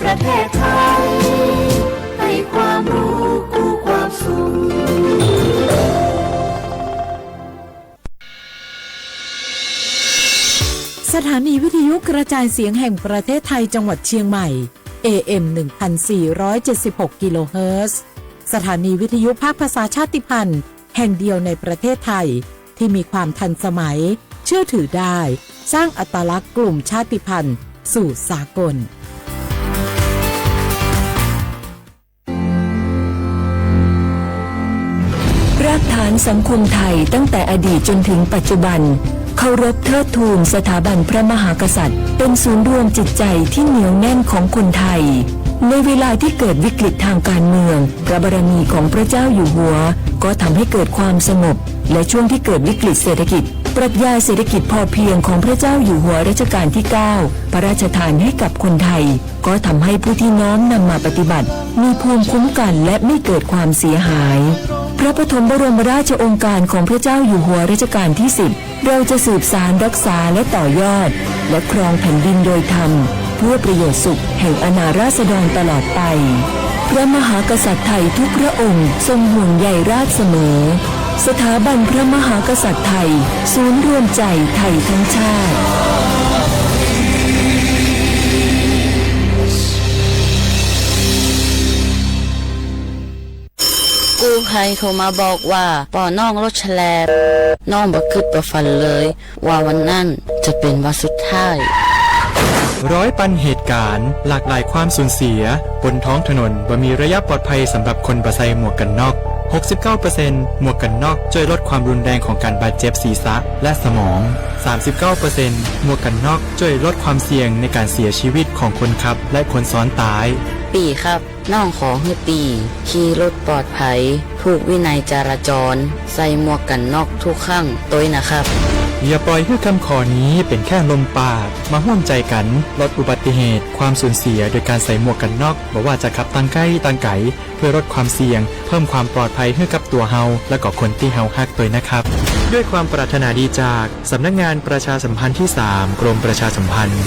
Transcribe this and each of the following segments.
ประเทศไทย ให้ความรู้กู้ความสุข สถานีวิทยุกระจายเสียงแห่งประเทศไทยจังหวัดเชียงใหม่ เอ เอ็ม หนึ่งพันสี่ร้อยเจ็ดสิบหก กิโลเฮิรตซ์ สถานีวิทยุภาคภาษาชาติพันธุ์แห่งเดียวในประเทศไทย ที่มีความทันสมัย เชื่อถือได้ สร้างอัตลักษณ์กลุ่มชาติพันธุ์สู่สากล รากฐานสังคมไทยตั้งแต่อดีตจนถึงปัจจุบัน เคารพเทิดทูนสถาบันพระมหากษัตริย์ เป็นศูนย์รวมจิตใจที่เหนียวแน่นของคนไทย ในเวลาที่เกิดวิกฤตทางการเมือง พระบารมีของพระเจ้าอยู่หัว ก็ทำให้เกิดความสงบ และช่วงที่เกิดวิกฤตเศรษฐกิจ ปรัชญาเศรษฐกิจพอเพียงของพระเจ้าอยู่หัวรัชกาลที่เก้า พระราชทานให้กับคนไทย ก็ทำให้ผู้ที่น้อมนำมาปฏิบัติ มีภูมิคุ้มกันและไม่เกิดความเสียหาย พระปฐมบรมราชโองการของพระเจ้าอยู่หัวรัชกาลที่สิบ เราจะสืบสานรักษาและต่อยอด และครองแผ่นดินโดยธรรม เพื่อประโยชน์สุขแห่งอาณาราษฎรตลอดไป พระมหากษัตริย์ไทยทุกพระองค์ทรงห่วงใยราษฎรเสมอ สถาบันพระมหากษัตริย์ไทย ศูนย์รวมใจไทยทั้งชาติ กู้ภัยโทรมาบอกว่าปอน้องรถแฉลบ น้องบ่คิดบ่ฝันเลย ว่าวันนั้นจะเป็นวันสุดท้าย ร้อยปันเหตุการณ์ หลากหลายความสูญเสีย บนท้องถนนบ่มีระยะปลอดภัยสำหรับคนบ่ใส่หมวกกันน็อก หกสิบเก้าเปอร์เซ็นต์ หมวกกันน็อกช่วยลดความรุนแรงของการบาดเจ็บศีรษะและสมอง สามสิบเก้าเปอร์เซ็นต์ หมวกกันน็อกช่วยลดความเสี่ยงในการเสียชีวิตของคนขับและคนซ้อนท้าย ปี่ครับ น้องขอหื้อปี่ ขี่รถปลอดภัย ผูกวินัยจราจร ใส่หมวกกันน็อกทุกครั้งตวยนะครับ อย่าปล่อยหื้อคำขอนี้เป็นแค่ลมปาก มาฮ่วมใจกันลดอุบัติเหตุ ความสูญเสียโดยการใส่หมวกกันน็อก บ่ว่าจะขับตังใกล้ตังไก๋ เพื่อลดความเสี่ยง เพิ่มความปลอดภัยหื้อกับตั๋วเฮา และก็คนตี้เฮาฮักตวยนะครับ ด้วยความปรารถนาดีจากสำนักงานประชาสัมพันธ์ที่สาม กรมประชาสัมพันธ์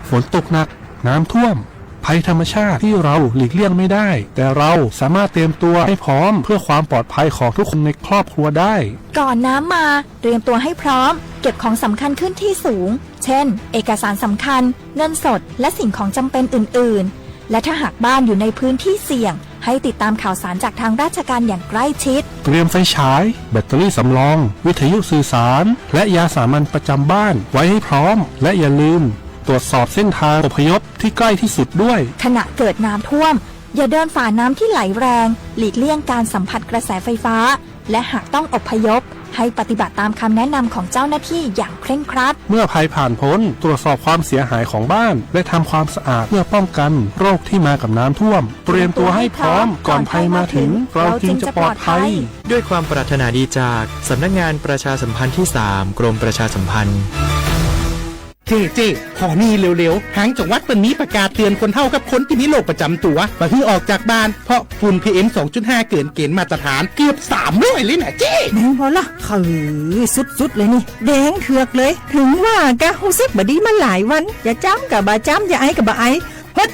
ฝนตกหนัก น้ำท่วม ภัยธรรมชาติที่เราหลีกเลี่ยงไม่ได้ แต่เราสามารถเตรียมตัวให้พร้อมเพื่อความปลอดภัยของทุกคนในครอบครัวได้ ก่อนน้ำมา เตรียมตัวให้พร้อม เก็บของสำคัญขึ้นที่สูง เช่น เอกสารสำคัญ เงินสด และสิ่งของจำเป็นอื่นๆ และถ้าหากบ้านอยู่ในพื้นที่เสี่ยง ให้ติดตามข่าวสารจากทางราชการอย่างใกล้ชิด เตรียมไฟฉาย แบตเตอรี่สำรอง วิทยุสื่อสาร และยาสามัญประจำบ้านไว้ให้พร้อม และอย่าลืม ตรวจสอบเส้นทางอพยพที่ใกล้ที่สุดด้วย ขณะเกิดน้ำท่วม อย่าเดินฝ่าน้ำที่ไหลแรง หลีกเลี่ยงการสัมผัสกระแสไฟฟ้า และหากต้องอพยพ ให้ปฏิบัติตามคำแนะนำของเจ้าหน้าที่อย่างเคร่งครัด เมื่อภัยผ่านพ้น ตรวจสอบความเสียหายของบ้าน และทำความสะอาดเพื่อป้องกันโรคที่มากับน้ำท่วม เตรียมตัวให้พร้อมก่อนภัยมาถึง เราจึงจะปลอดภัย ด้วยความปรารถนาดีจากสำนักงานประชาสัมพันธ์ที่สาม กรมประชาสัมพันธ์ เจ้ เจ้ ขอนี่เร็วๆ ทางจังหวัดเปิ้นมีประกาศเตือนคนเฒ่ากับคนที่มีโรคประจำตัว บ่หื้อออกจากบ้าน เพราะฝุ่น พีเอ็ม สองจุดห้า เกินเกณฑ์มาตรฐานเกือบสามร้อยเลยนะเจ้ แม่นบ่ล่ะ เฮ้ย สุดๆ เลยนี่ แดงเถือกเลย ถึงว่ากะฮู้สึกบ่ดีมาหลายวัน จะจามกะบ่จาม จะไอก็บ่ไอ ฮด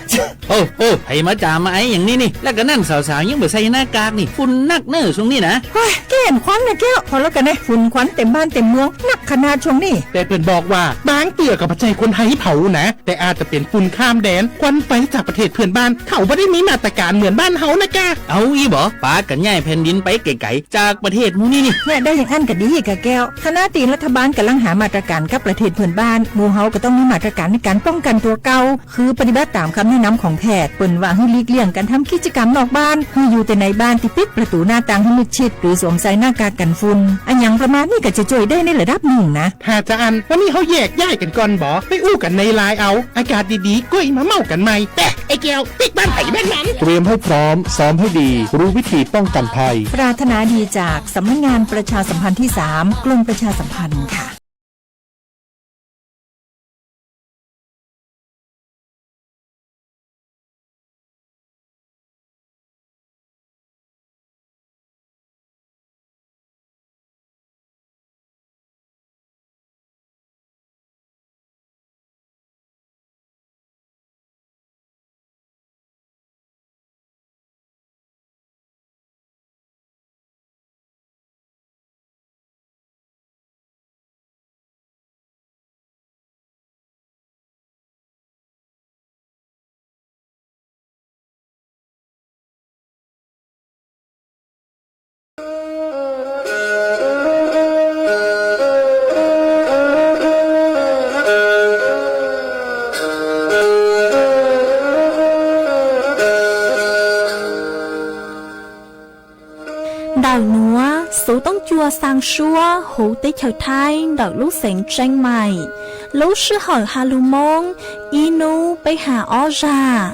โอ้โห ใผมาจามมาไออย่างนี้นี่ แล้วก็นั่นสาวๆ ยังบ่ใส่หน้ากากนี่ ฝุ่นนักเน้อช่วงนี้นะ เฮ้ย แก้นควันนะแก้ว พอแล้วกันนะ ฝุ่นควันเต็มบ้านเต็มเมือง นักขนาดช่วงนี้ แต่เปิ้นบอกว่า บางเตื้อก็บ่ใจ้คนไทยเผานะ แต่อาจจะเป็นฝุ่นข้ามแดน ควันไฟจากประเทศเพื่อนบ้าน เขาบ่ได้มีมาตรการเหมือนบ้านเฮานะกะ เอาอี้บ่ ปากันย้ายแผ่นดินไปไกลๆ จากประเทศหมู่นี้นี่ เนี่ย ได้อย่างอั้นก็ดีกะแก้ว ขณะที่รัฐบาลกำลังหามาตรการกับประเทศเพื่อนบ้าน หมู่เฮาก็ต้องมีมาตรการในการป้องกันตัวเก่า คือปฏิบัติตามคำแนะนำของแพทย์ เปิ้นว่าหื้อหลีกเลี่ยงการทำกิจกรรมนอกบ้าน หื้ออยู่แต่ในบ้านที่ปิดประตูหน้าต่างให้มิดชิด หรือสวมใส่หน้ากากกันฝุ่น อะหยังประมาณนี้ก็จะช่วยได้ในระดับหนึ่งนะ ถ้าจะอั้น วันนี้เฮาแยกย้ายกันก่อนบ่ ไปอู้กันในไลน์เอา อากาศดีๆ ก้อยมาเม้ากันใหม่ แต่ไอ้แก้ว ปิดบ้านไผบ้านมัน เตรียมให้พร้อม ซ้อมให้ดี รู้วิธีป้องกันภัย ปรารถนาดีจากสำนักงานประชาสัมพันธ์ที่สามกรมประชาสัมพันธ์ค่ะ Tus Toob Cua Xaa Suab huv teb chaws Thaib ntawm lub xeev Tseeb Mais. Lub sij hawm has lug Moob, ib nub peb has ob zag.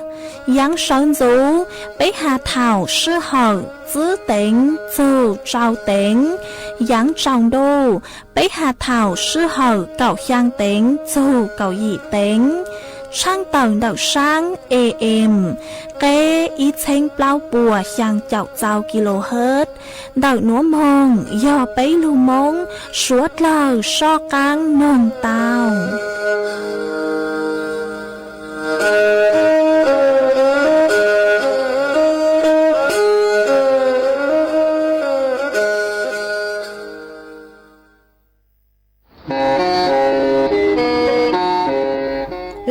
Yaav sawv ntxuv, peb has thaum sij hawm tsib teev txug rau teev. Yaav tsaus ntuj, peb has thaum sij hawm kaum xyaa teev txug kaum yim teev. Tshaaj tawm ntawm saab A M, qeb ib txheeb plaub puas xyaa caum txau kilohertz. Ntawm nuav moog yog peb lug Moob suav dlawg soj qaab noog tau.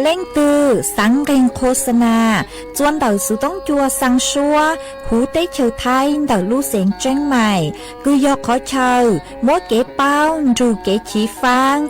Leej twg xaav nqeeg qhua xa nas txuas ntawm xuv toob cua Xaa Suab huv teb chaws Thaib ntawm lub xeev Tseeb Mais, kws yog qhov chaw muab kev paub nrug kev chiv faab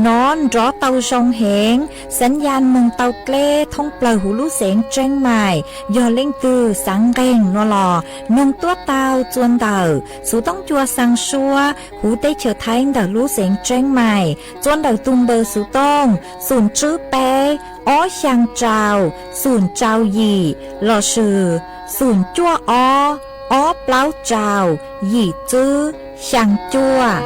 nov nrov tau zoo heev, xaav ya moog tau dleb thoob plawg huv lub xeev Tseeb Mais. Yog leej twg xaav nqeeg no los noog tuab tau txuas ntawm xuv toob cua Xaa Suab huv teb chaws Thaib ntawm lub xeev Tseeb Mais, txuas ntawm tug npawb xuv tooj xum tswb peb ob xyaa rau xum rau yim lossis xum cuaj ob ob plaub rau yim tswb xyaa cuaj.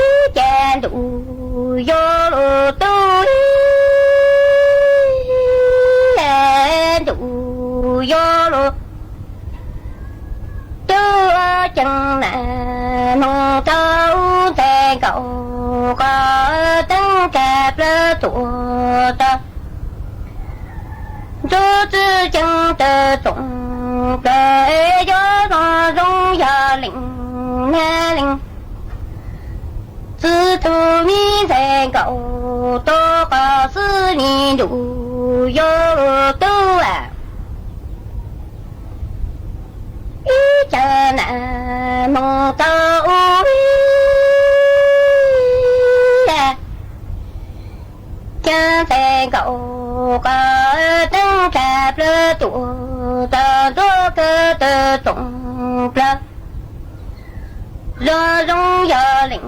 Ib ca ntuj yuav luag tub, ib ca ntuj yuav luag tub, ceeb nam moog tau ntxhais nkaus qhov teeb tsa plawg tuaj tau ntsuj txwv ceeb tawg tsoom plaws yuav zoo zoo yog leej nab leej txwv tug mi ntxhais nkaus tuaj qhov xwb ni ntuj yuav luag tub. Ib ca nam moog tau ub, ceeb txhais nkaus qhov teeb tsa plawg tuaj tau ntsuj kawg tawg tsoom plaws zoo zoo yog leej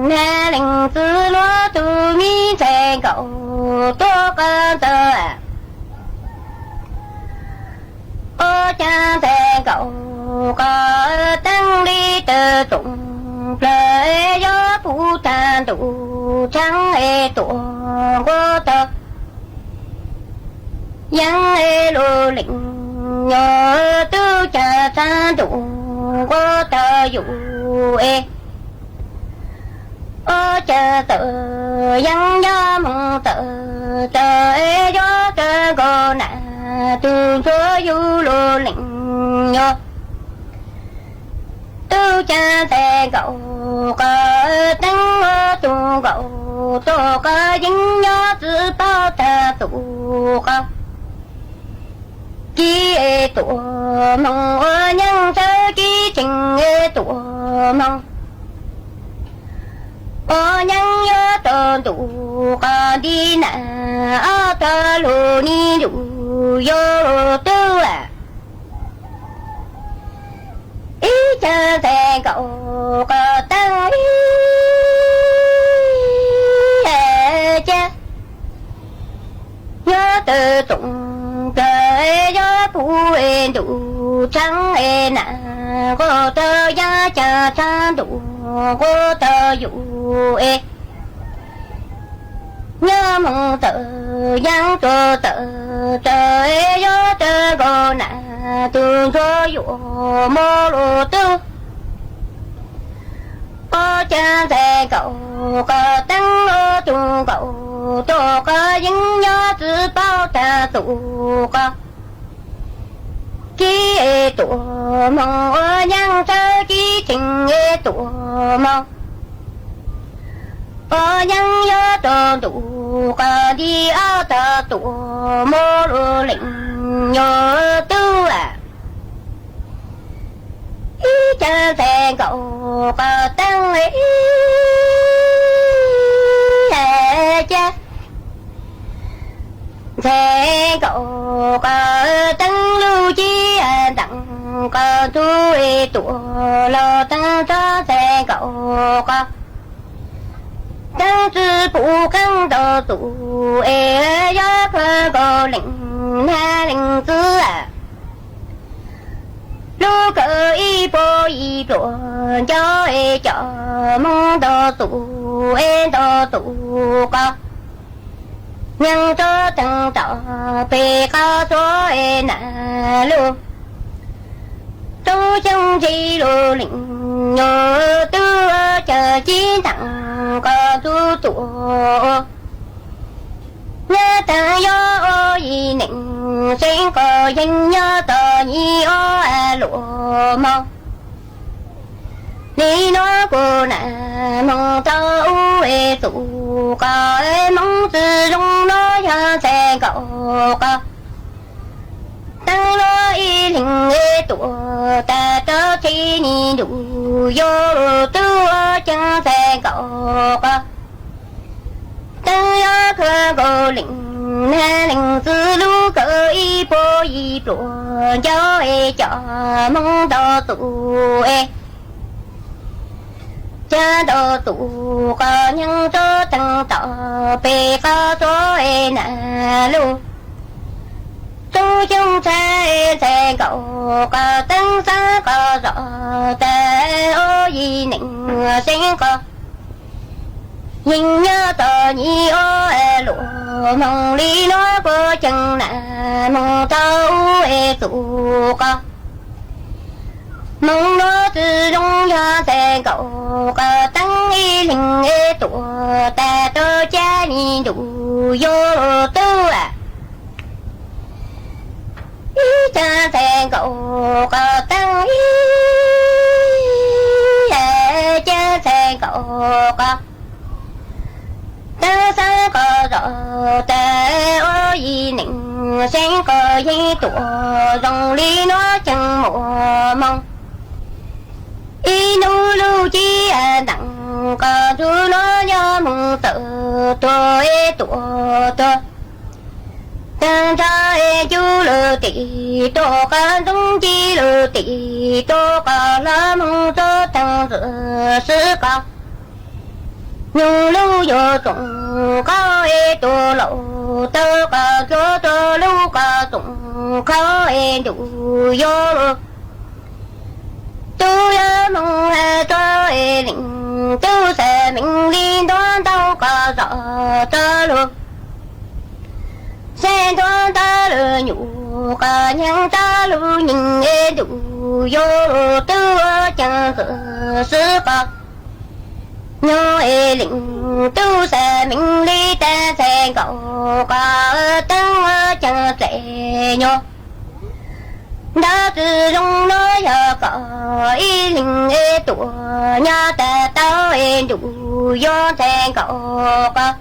nab leej txwv luag tug mi ntxhais nkaus tuaj qhov ntawd. Ua ceeb txhais nkaus qhov teeb li tawg tsoom plaws yuav puv tag ntuj tshaab es tuaj nquag tau yeeb es lug leej nyob tub ca tshaab ntuj nquag tau yus es ua ceeb tawm yeeb nyob moog tawm tawm es yuav tawg nkaus nam tug ntsuag yus lug leej nyob tub ca txhais nkaus qhov teeb ua tug nkaus tuaj qhov yeeb nyob txwv paub tag tus qhov kib es tuaj moog ua nyeeb sawv kib tseeb es tuaj moog ua nyeeb yuav tau ntuj qhov nti nam ob tog lug ni ntuj yuav tub. Ib ca txhais nkaus qhov teeb ib ca nyob tawg tsoom plaws yuav puv es ntuj tshaab es nam nquag tau yeeb ca tshaab ntuj nquag tau yus es nyob moog tawm yeeb tuaj tawm tawm es yuav tawg nkaus nam tug ntsuag yus moog lug tub. Ua ceeb txhais nkaus qhov teeb ua tug nkaus tuaj qhov yeeb nyob txwv paub tag tus qhov kib es tuaj moog ua nyeeb sawv kib tseeb es tuaj moog ua nyeeb yuav tau ntuj qhov nti ob tog tuaj moog lug leej nyob tub. Ib ca txhais nkaus qhov teeb ib ca txhais nkaus qhov teeb tuam los teeb txhob ntxhais nkaum qos, teeb txwv puv qeeb ntaus tus es yog khaws nkaus leej nab leej txwv lub kawm ib puas yim pluas ncauj es cov Hmoob ntaus tus es ntaus tus qos, nyeej txhob teeb tom pem qab txhua es nas lug. Tub xyooj ntse lug leej nyuam tub caag cib ntaam qos txug tuam, nyab taag yog ua yim neeg xeeb qos yeej nyob txom nyem ob luaj moog. Li nuav kuv nam moog tau ub es txug qos, Hmoob txwv zoo nuav yog ntxhais nkaum qos, teeb nuav ib leeg es tuam tas rau txhij ni ntuj yuav lug tub ua caag ntxhais nkaum qos, teeb yuav khaws nkaus leej nab leej txwv lub kawm ib puas yim pluas ncauj es cov Hmoob ntaus tus es, cov ntaus tus qos nyeej txhob teeb tom pem qab txhua es nas lug. Tub xyooj txhais ntxhais nkaum qos, teeb xaav qos zog tas ua yim neeg xeeb qos, yeej nyob txom nyem ob luaj moog. Li nuav kuv caag nam moog tau ub es txug qos, Hmoob nuav txwv zoo yog ntxhais nkaum qos, teeb ib leeg es tuam tas rau txhij ni ntuj yuav lug tub ib caag ntxhais nkaum qos, teeb ib caag ntxhais nkaum qos, teeb xaav qos zog tas ua yim neeg xeeb qos yeej tuam zoo. Li nuav caag muaj moog ib nub lub cib ntaam qos txug nuav nyob moog txawm tuag es tuam tuag, taag nrho es cuj lug tim tuaj qos, ntxoov ci lug tim tuaj qos, hlo moog txug taag ntxwv swb qos, nyoog lub yuav txoom qhov es tuaj laus tawg qos, dluav tuaj lub qos txoom qhov es ntuj yuav lug. Tub yuav moog has txug es leej tub xav meej li ntuav ntau qos zog txog lug, xeeb ntuav ntau lug nyuam qos nyeej txog lug nyeej es ntuj yuav lug tub ua caag ntxwv swb qos, nyoog es leej tub xav meej li tas ntxhais nkaum qos, teeb ua caag dlej nyuas. Ntawd txwv zoo nuav yog kom ib leeg es tuam nyob tas tau es ntuj yuav ntxhais nkaum qos,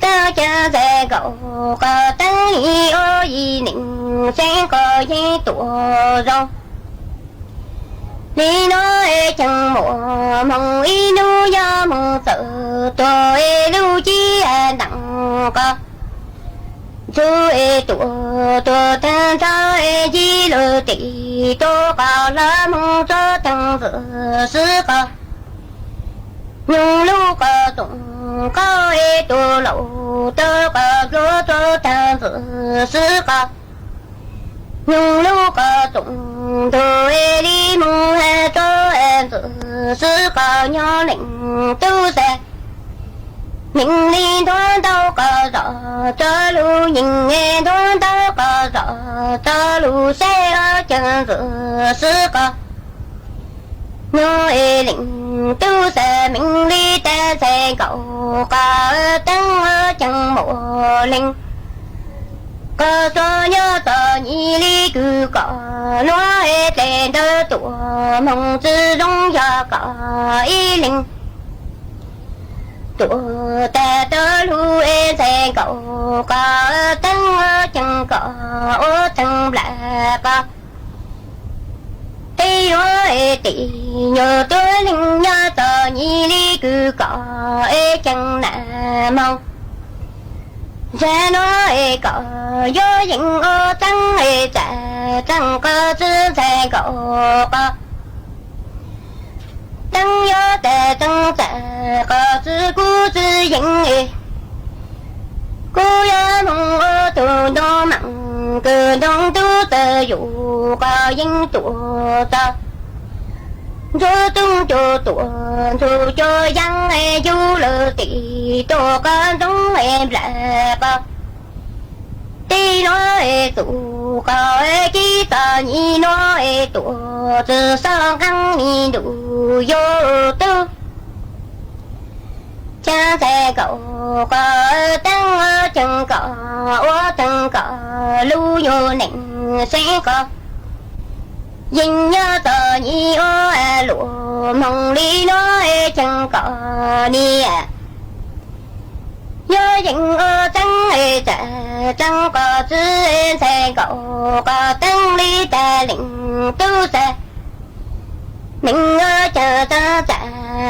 teeb caag ntxhais nkaum qos, teeb ib ua yim neeg xeeb qos yeej tuam zoo. Li nuav es caag muaj moog ib nub yog moog txawm tuag es lub cib ntaam qos, txug es tuam tuag taag nrho es ci lug tim tuaj qos, hlo moog txug taag ntxwv swb qos, nyoog lub qos txoom qhov es tuaj laus tawg qos, dluav txug taag ntxwv swb qos, nyoog lub qos txoom ntug es li moog has txug ntxwv swb qos, nyoog leej tub xav meej li ntuav ntau qos zog txog lug nyeej es ntuav ntau qos zog txog lug, xeeb ua caag ntxwv swb qos, nyoog es leej tub xav meej li tas ntxhais nkaum qos, teeb ua caag muaj leej qos xuas nyob txom nyem li kws kom nuav es dlej ntawd tuam moog txwv zoo yog kom ib leeg tuam tas tau lug es ntxhais nkaum qos, teeb ua caag kom ua taag nplam qos, teb yuav es tim nyuas tuab leeg nyob txom nyem li kws kom es caag nam moog Ntxhais nuav es kom yuav yeem ua txeeb es txam txeeb qos txwv ntxhais nkaum qos. Teeb yuav tas txeeb txam qos txwv kuv txwv yeem es kuv yuav moog ua tug ntoo maam kws ntoo tub txawg yus qos yeeb tuam txog ntxuav txooj cua tuam ntxug cua yeeb es yug lug tim tuam qos ntxoov es nplaim qos. Tib nuav es txug qos kib txog nyib nuav es tuam txwv xob nqeeb ni ntuj yuav tub. Caa ntxhais nkaum qos teeb cheem kom ua teeb kom lub nyuag neej seev qos. Yeej nyob txom nyem ua luam moog li nuav es cheem kom niam yuav yeem ua txeeb es txam txeeb qos txwv ntxhais nkaum qos teeb li tas leej tub txag. Neeg ua cas txam txam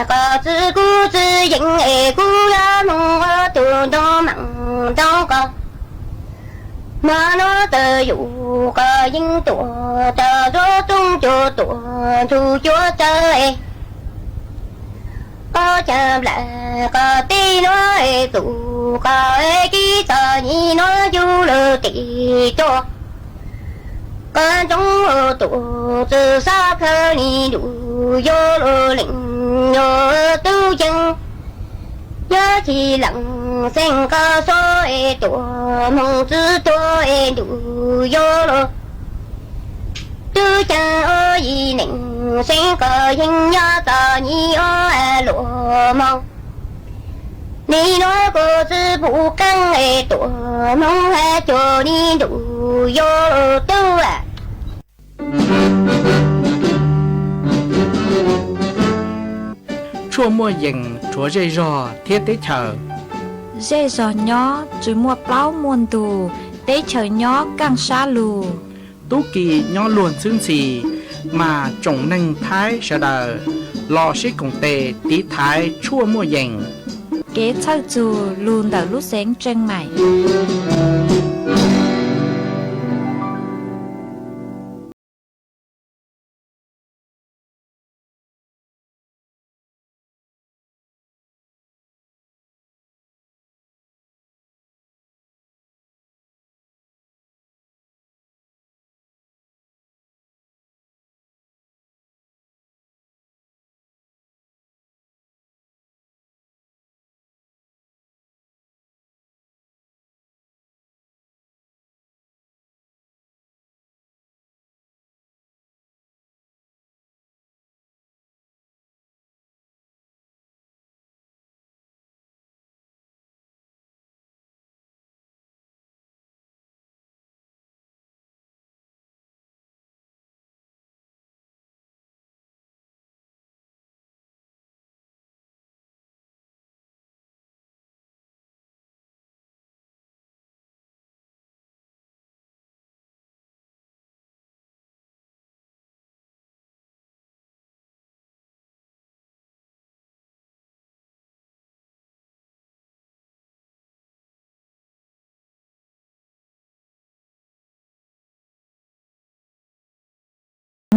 qos txwv kuv txwv yeem es kuv yuav moog ua tug ntoo maam ntoo qos. Hmo nuav txawg yus qos yeeb tuam txog ntxuav txooj cua tuam ntxug cua txawg es qos cag nplaim qos tib nuav es txug qos kib txog nyib nuav yug lug tim tuam qos ntxoov tuam txwv xob khawb ni ntuj yuav lug leej yuav tub yeeb. Yuav chim leej xeeb qos suav es tuam moog txwv tuam es ntuj yuav lug tub caag ua yim neej seev qos yeej nyob txom nyem ua luam moog. Nim nuav kuv txwv pum qeeb es tuam moog has cuag ni ntuj yuav tub. Tshuaj muaj yees rhuav zej zog thiab teb chaws. Zej zog nyob tsis muaj plaub muaj ntug, teb chaws nyob kaaj sab lug. Tub ki nyob luag ntxhwb ntxhi, mas tsoom neeg Thaib sawv daws los sib koom tes tiv thaiv tshuaj muaj yees. Kev txhawj txug lug ntawm lub xeev Tseej Maim.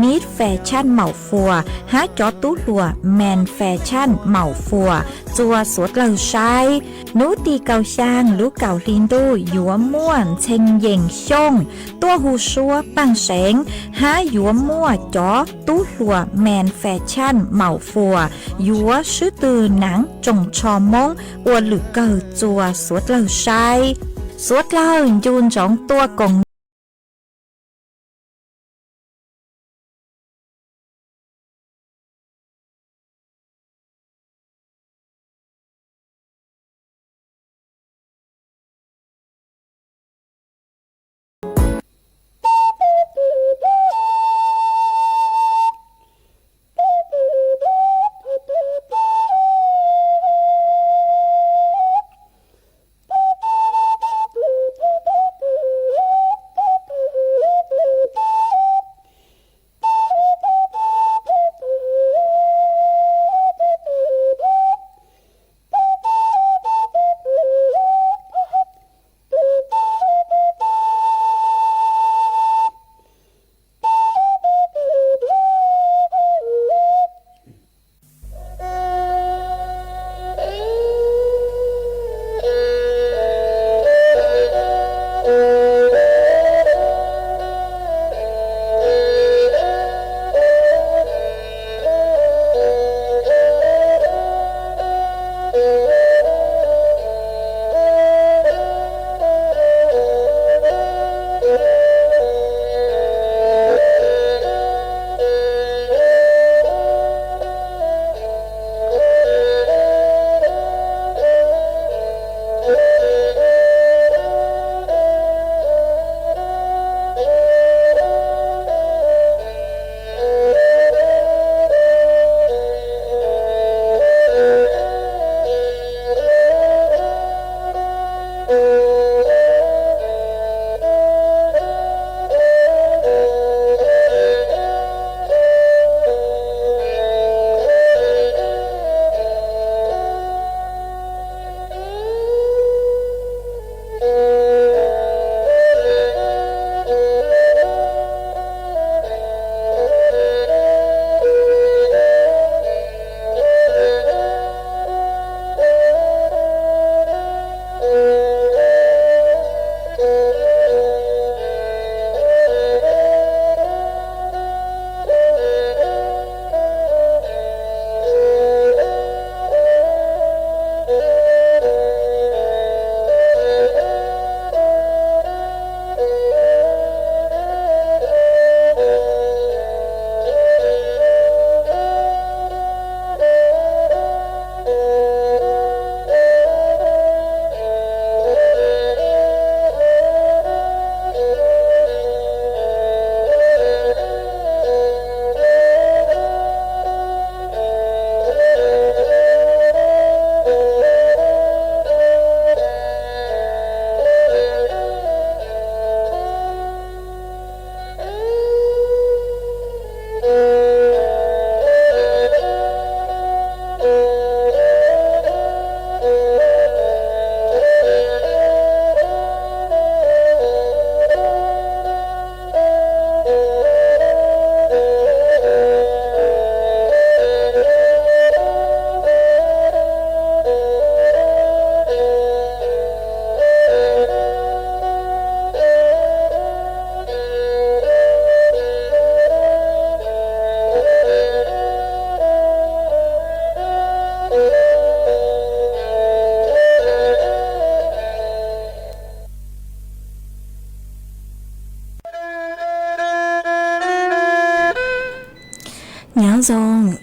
Mib fes tshaj maum fuas hab cov tub hluas mees fes tshaj maum fuas txua suav dlawg saib. Nub tim kaum xyaa lub kaum hli ntuj yuav muaj ntxhee yees xyooj tuaj hu suab paaj seev hab yuav muaj cov tub hluas mees fes tshaj maum fuas yuav swb tw naav tsoom tsho Moob ua lwm kawg txua suav dlawg saib. Suav dlawg ncu ntsoov tuaj koom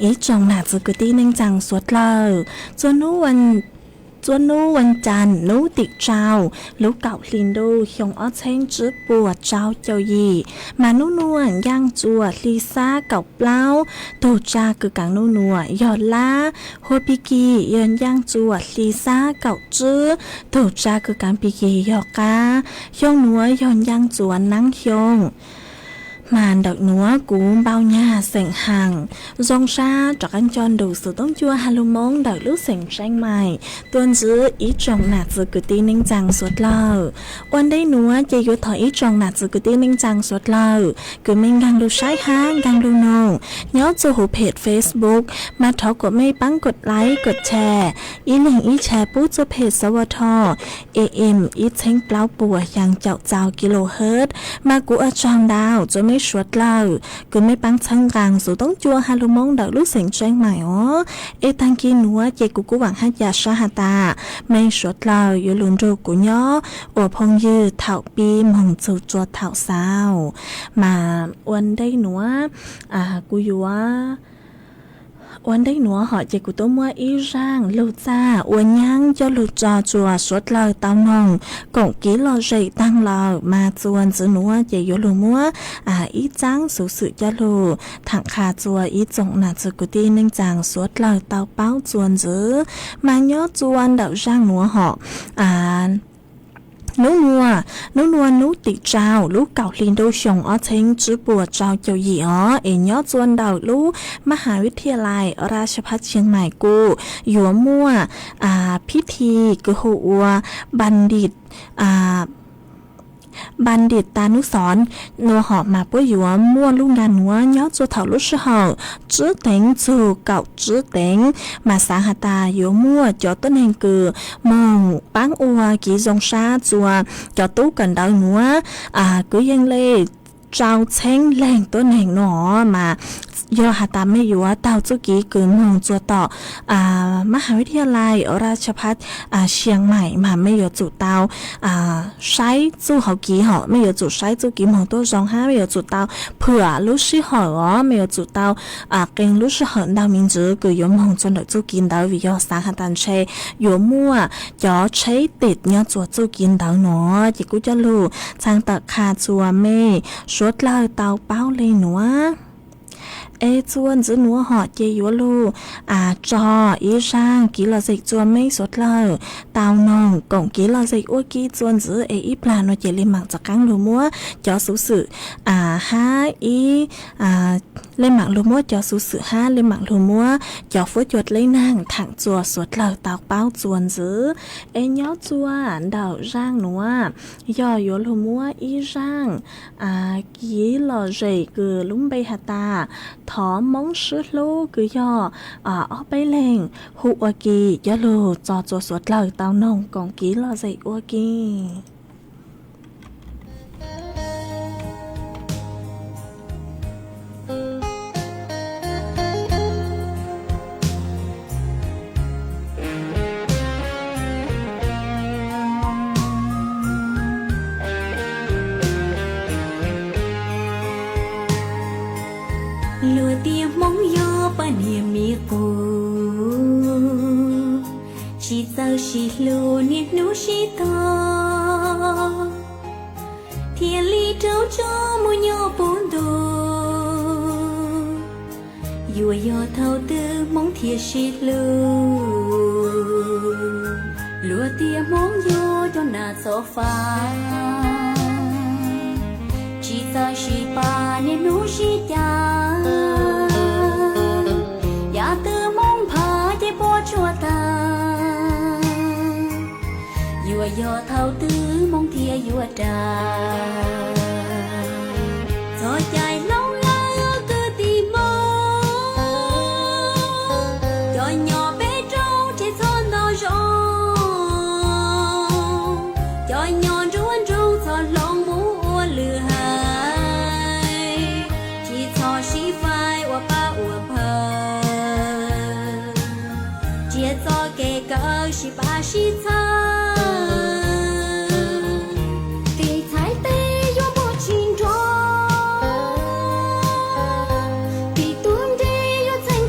Ib tsoom nam txiv kwv tij neej tsaa suav dlawg, txua hnub ua cas nub tim tsau, lub kaum hli ntuj xyoo ob txheeb tsib puas tsau caum yim, mas nub nuav ncaaj txuas hli xab kaum plaub, tug tsa kws kaav nub nuav yog lab, hua pig kig yog ncaaj txuas hli xab kaum tsib, tug tsa kws kaav pig kig yog qab, xyoo nuav yog ncaaj txuas naab xyoo. Mas ntawm nuav kuv npau nyag xeem haam, zoo sab rov qaab nco ntu xuv toob cua has lug Moob ntawm lub xeem Tseeb Maim tuaj ntsib ib tsoom nam txiv kwv tij neej tsaa suav dlawg. Ua ntej nuav ces yuav thov ib tsoom nam txiv kwv tij neej tsaa suav dlawg kws mej nkaag lug saib hab nkaag lug noog nyob txug huv phem Facebook, mas thov kuas mej paab kod like kod share, ib leeg ib share pub txug phem sawv tho AM ib txheeb plaub puas xyaa caum txau kilohertz. Mas kuv ua tsaug ntau txug mej suav dlawg kws mej paab txhawb nqaa xuv toob cua has lug Moob ntawm lub xeem Tseeb Maim os. Es taag kis nuav ces kuv kuj vaam hab ca sab has tas mej suav dlawg yuav lug nrug kuv nyob ua phooj ywg thaum pib moog txug tsua thaum xaus. Mas ua ntej nuav, kuv yuav, ua ntej nuav hom ces kuv tuaj muab ib zaaj lug txaj ua nyaab coj lug tso tsua suav dlawg tau noog koom kiv lom zem taag lawm. Mas txuas ntxiv nuav ces yuav lug muab ib txaab xuv xwm coj lug thaam qha tsua ib tsoom nam txiv kwv tij neej tsaa suav dlawg tau paub txuas ntxiv. Mas nyob tsua ntawm zaaj nuav hom, nub nuav, nub nuav nub tim tsau lub kaum hli ntuj xyoo ob txheeb tsib puas tsau caum yim os, es nyob tsua ntawm lub mab has vib thia lais Raj Bhat Xiaang Maim kuj yuav muaj phib thi kws hu ua Bandit, Bandit Ta Nub Xov nuav hom mas puab yuav muaj lub nkaag nuav nyob tsua thaum lub sij hawm tsib teev txug kaum tsib teev. Mas xaav has tas yuav muaj cov tuab neeg kws moog paab ua kiv zoo sab tsua cov tub kawm ntawv nuav, kwv yees le rau txheeb leeg tuab neeg nuav mas yog has tas mej yuav taug txuj kiv kws moog tsua tom mab has vib thia lais Raj Bhat Xiaang Maim mas mej yuav tsum tau saib txuj hauv kiv hom, mej yuav tsum saib txuj kiv moog tuab zoo hab mej yuav tsum tau phwam lub sij hawm os, mej yuav tsum tau qee lub sij hawm ntau me ntsis kws yuav moog tsua ntawm txuj kiv ntawd vim yog xaav has tas ntshe yuav muaj cov tsheb tim nyob tsua txuj kiv ntawd nuav. Ces kuj coj lug txhaj tawm qha tsua mej suav dlawg tau paub le nuav. Es tsua ntxiv nuav hom ces yuav lug tso ib zaaj kiv lom zem tsua mej suav dlawg tau noog koom kiv lom zem ua ke tsua ntxiv. Es ib plag nuav ces le maam rov qaab lug muab cov xuv xwm hab ib, le maam lug muab cov xuv xwm hab le maam lug muab cov fuab cua dleb naag thaam tsua suav dlawg tau paub tsua ntxiv. Es nyob tsua ntawm zaaj nuav yog yuav lug muab ib zaaj kiv lom zem kws lub npe has tas thov Moob sib hlub kws yog ob peb leeg hu ua ke coj lug tso tsua suav dlawg tau noog koom kiv lom zem ua ke. Luag tias Hmoob yog poj niam me qus, tsis txawj sib hlub niaj hnub sib tog, thiaj li raug tso mus nyob puv ntuj. Yuav yog thaum twg Hmoob thiaj sib hlub? Luag tias Hmoob yog cov nas txob fab, tsis txawj sib pab niaj hnub sib cav. Yam twg Hmoob phav ces puas tsuaj tag, yuav yog thaum twg Hmoob thiaj yuav dag? Txog cai hloov lawm kwv tij Hmoob, cov nyob peb roob tsev txhob nto zoo, cov nyob nruab nroog txhob hloov mus ua lwm haiv, tsis txhob sib faib ua pab ua pawg, tsiab txoj kev kawm sib pab sib txhawb. Kev txhais tes yuav muaj tsis nrog, kev tub nkeeg yuav txeeb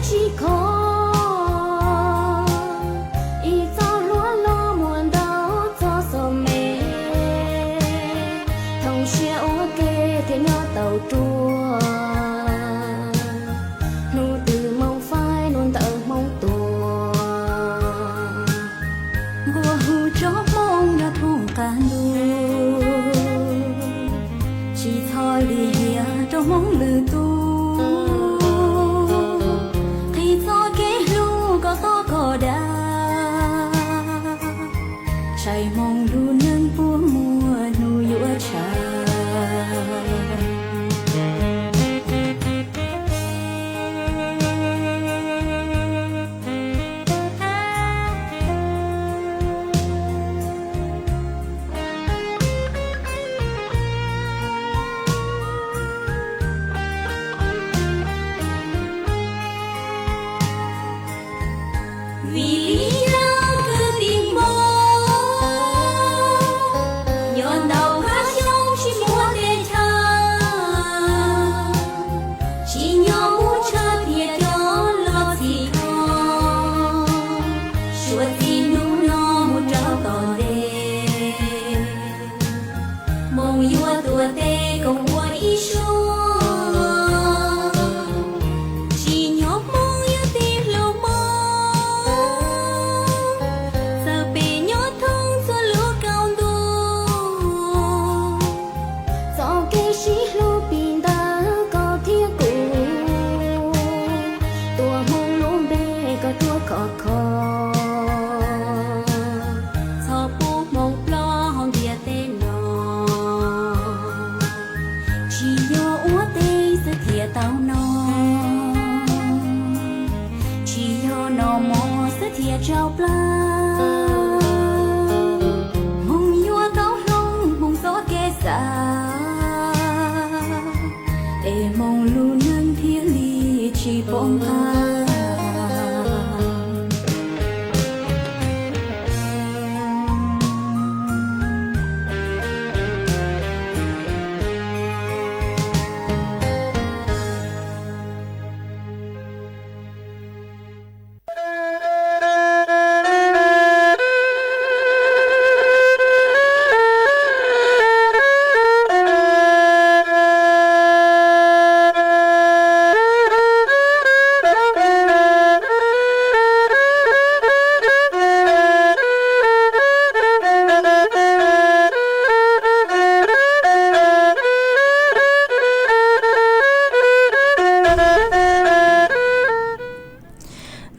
Mos xwb thiaj tsaus plab, hmoov yuav tau hloov hmoov txoj kev xav, es hmoov lub neej thiaj li tsis poob qab.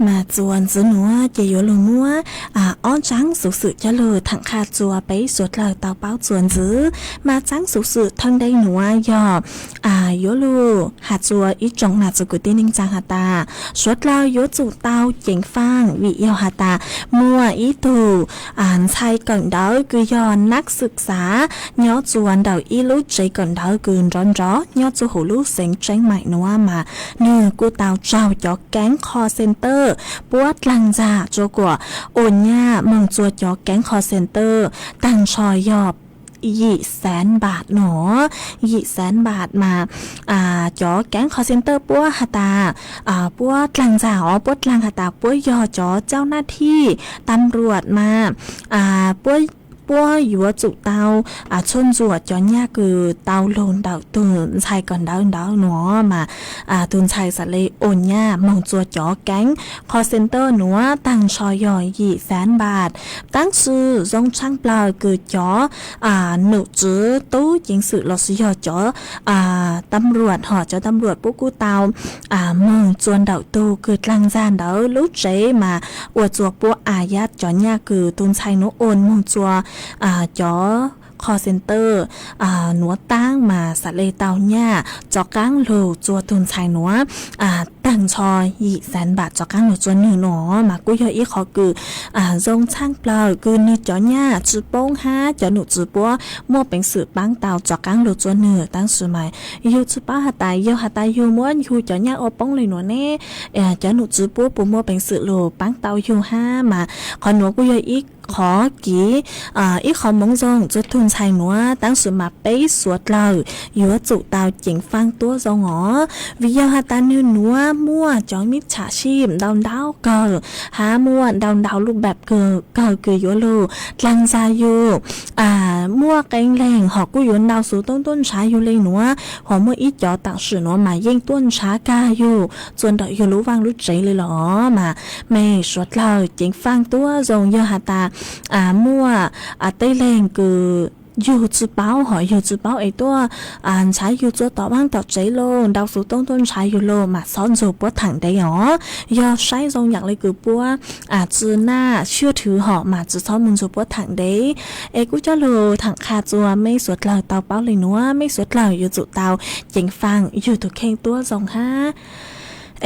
Mas txuas ntxiv nuav ces yuav lug muab ob tsaab xuv xwm coj lug thaam qha txug peb suav dlawg tau paub txuas ntxiv. Mas tsaab xuv xwm thawj ntej nuav yog yuav lug has txug ib tsoom nam txiv kwv tij neej tsaa has tas, suav dlawg yuav tsum tau ceev faaj vim yog has tas muaj ib tug ntxhais kawm ntawv kws yog nab xwm xav nyob txuas ntawm ib lub tsev kawm ntawv kws nrov nrov nyob txug huv lub xeev Tseeb Maim nuav mas nwg kuj tau raug cov keeb call center puab dlaag ntxag rua kuas ua nyaj moog txua cov keeb call center taag nrho yog yim xeev npaat nuav. Yim xeev npaat mas cov keeb call center puab has tas puab dlaag ntxag os, puab dlaag has tas puab yog cov cau naj thij tam ruam mas puab yuav tsum tau txhua ntsuam cov nyaj kws tau lug ntawm tug ntxhais kawm ntawv ntawd nuav mas tug ntxhais xaav le ua nyaj moog txua cov keeb call center nuav taag nrho yog yim xeev npaat. Tab sis zoo tshaaj plawg kws cov num tswv tub ceev xwm lossis yog cov tam ruam hom cov tam ruam puab kuj tau moog txua ntawm tug kws dlaag ntxag ntawd lub tsev mas ua txua puab a yaj cov nyaj kws tug ntxhais nuav ua moog txua cov call center nuav taab mas xaav le tau nyaj rov qaab lug txua tug ntxhais nuav taag nrho yim xeev npaat rov qaab lug txua nwg nuav mas kuj yog ib qhov kws zoo tshaaj plawg kws nwg cov nyaj tsi poob hab cov num tswv puab muaj peev xwm paab tau rov qaab lug txua nwg. Tab sis mas yug tsi paub has tas yog has tas yug muab yug cov nyaj ua poob le nuav ne, cov num tswv puab puas muaj peev xwm lug paab tau yug hab mas qhov nuav kuj yog ib qhov kiv ib qhov moov zoo txug tug ntxhais nuav. Tab sis mas peb suav dlawg yuav tsum tau ceev faaj tuab zoo os, vim yog has tas nwg nuav muaj cov mib tsham sij ntau ntau kawg hab muaj ntau ntau lub npaam kawg kws yuav lug dlaag ntxag yug muaj qee leeg hom kuj yuav ntau xuv toob tuab nrhav yug le nuav, hom muaj ib cov taam sim nuav mas yeej tuaj nrhav kag yug txua ntawm yug lub vaaj lub tsev le los mas mej suav dlawg ceev faaj tuab zoo. Yog has tas muaj tej leeg kws yug tsi paub hom yug tsi paub es tuaj nrhav yug txua tom vaaj tom tsev los ntau xuv toob tuaj nrhav yug los mas xob nrug puab thaam ntev os. Yog saib zoo yaam le kws puab tsi naj xyuaj thwv hom mas tsi xob moog nrug puab thaam ntev. Es kuj coj lug thaam qha txua mej suav dlawg tau paub le nuav, mej suav dlawg yuav tsum tau ceev faaj yug tug kheej tuab zoo hab.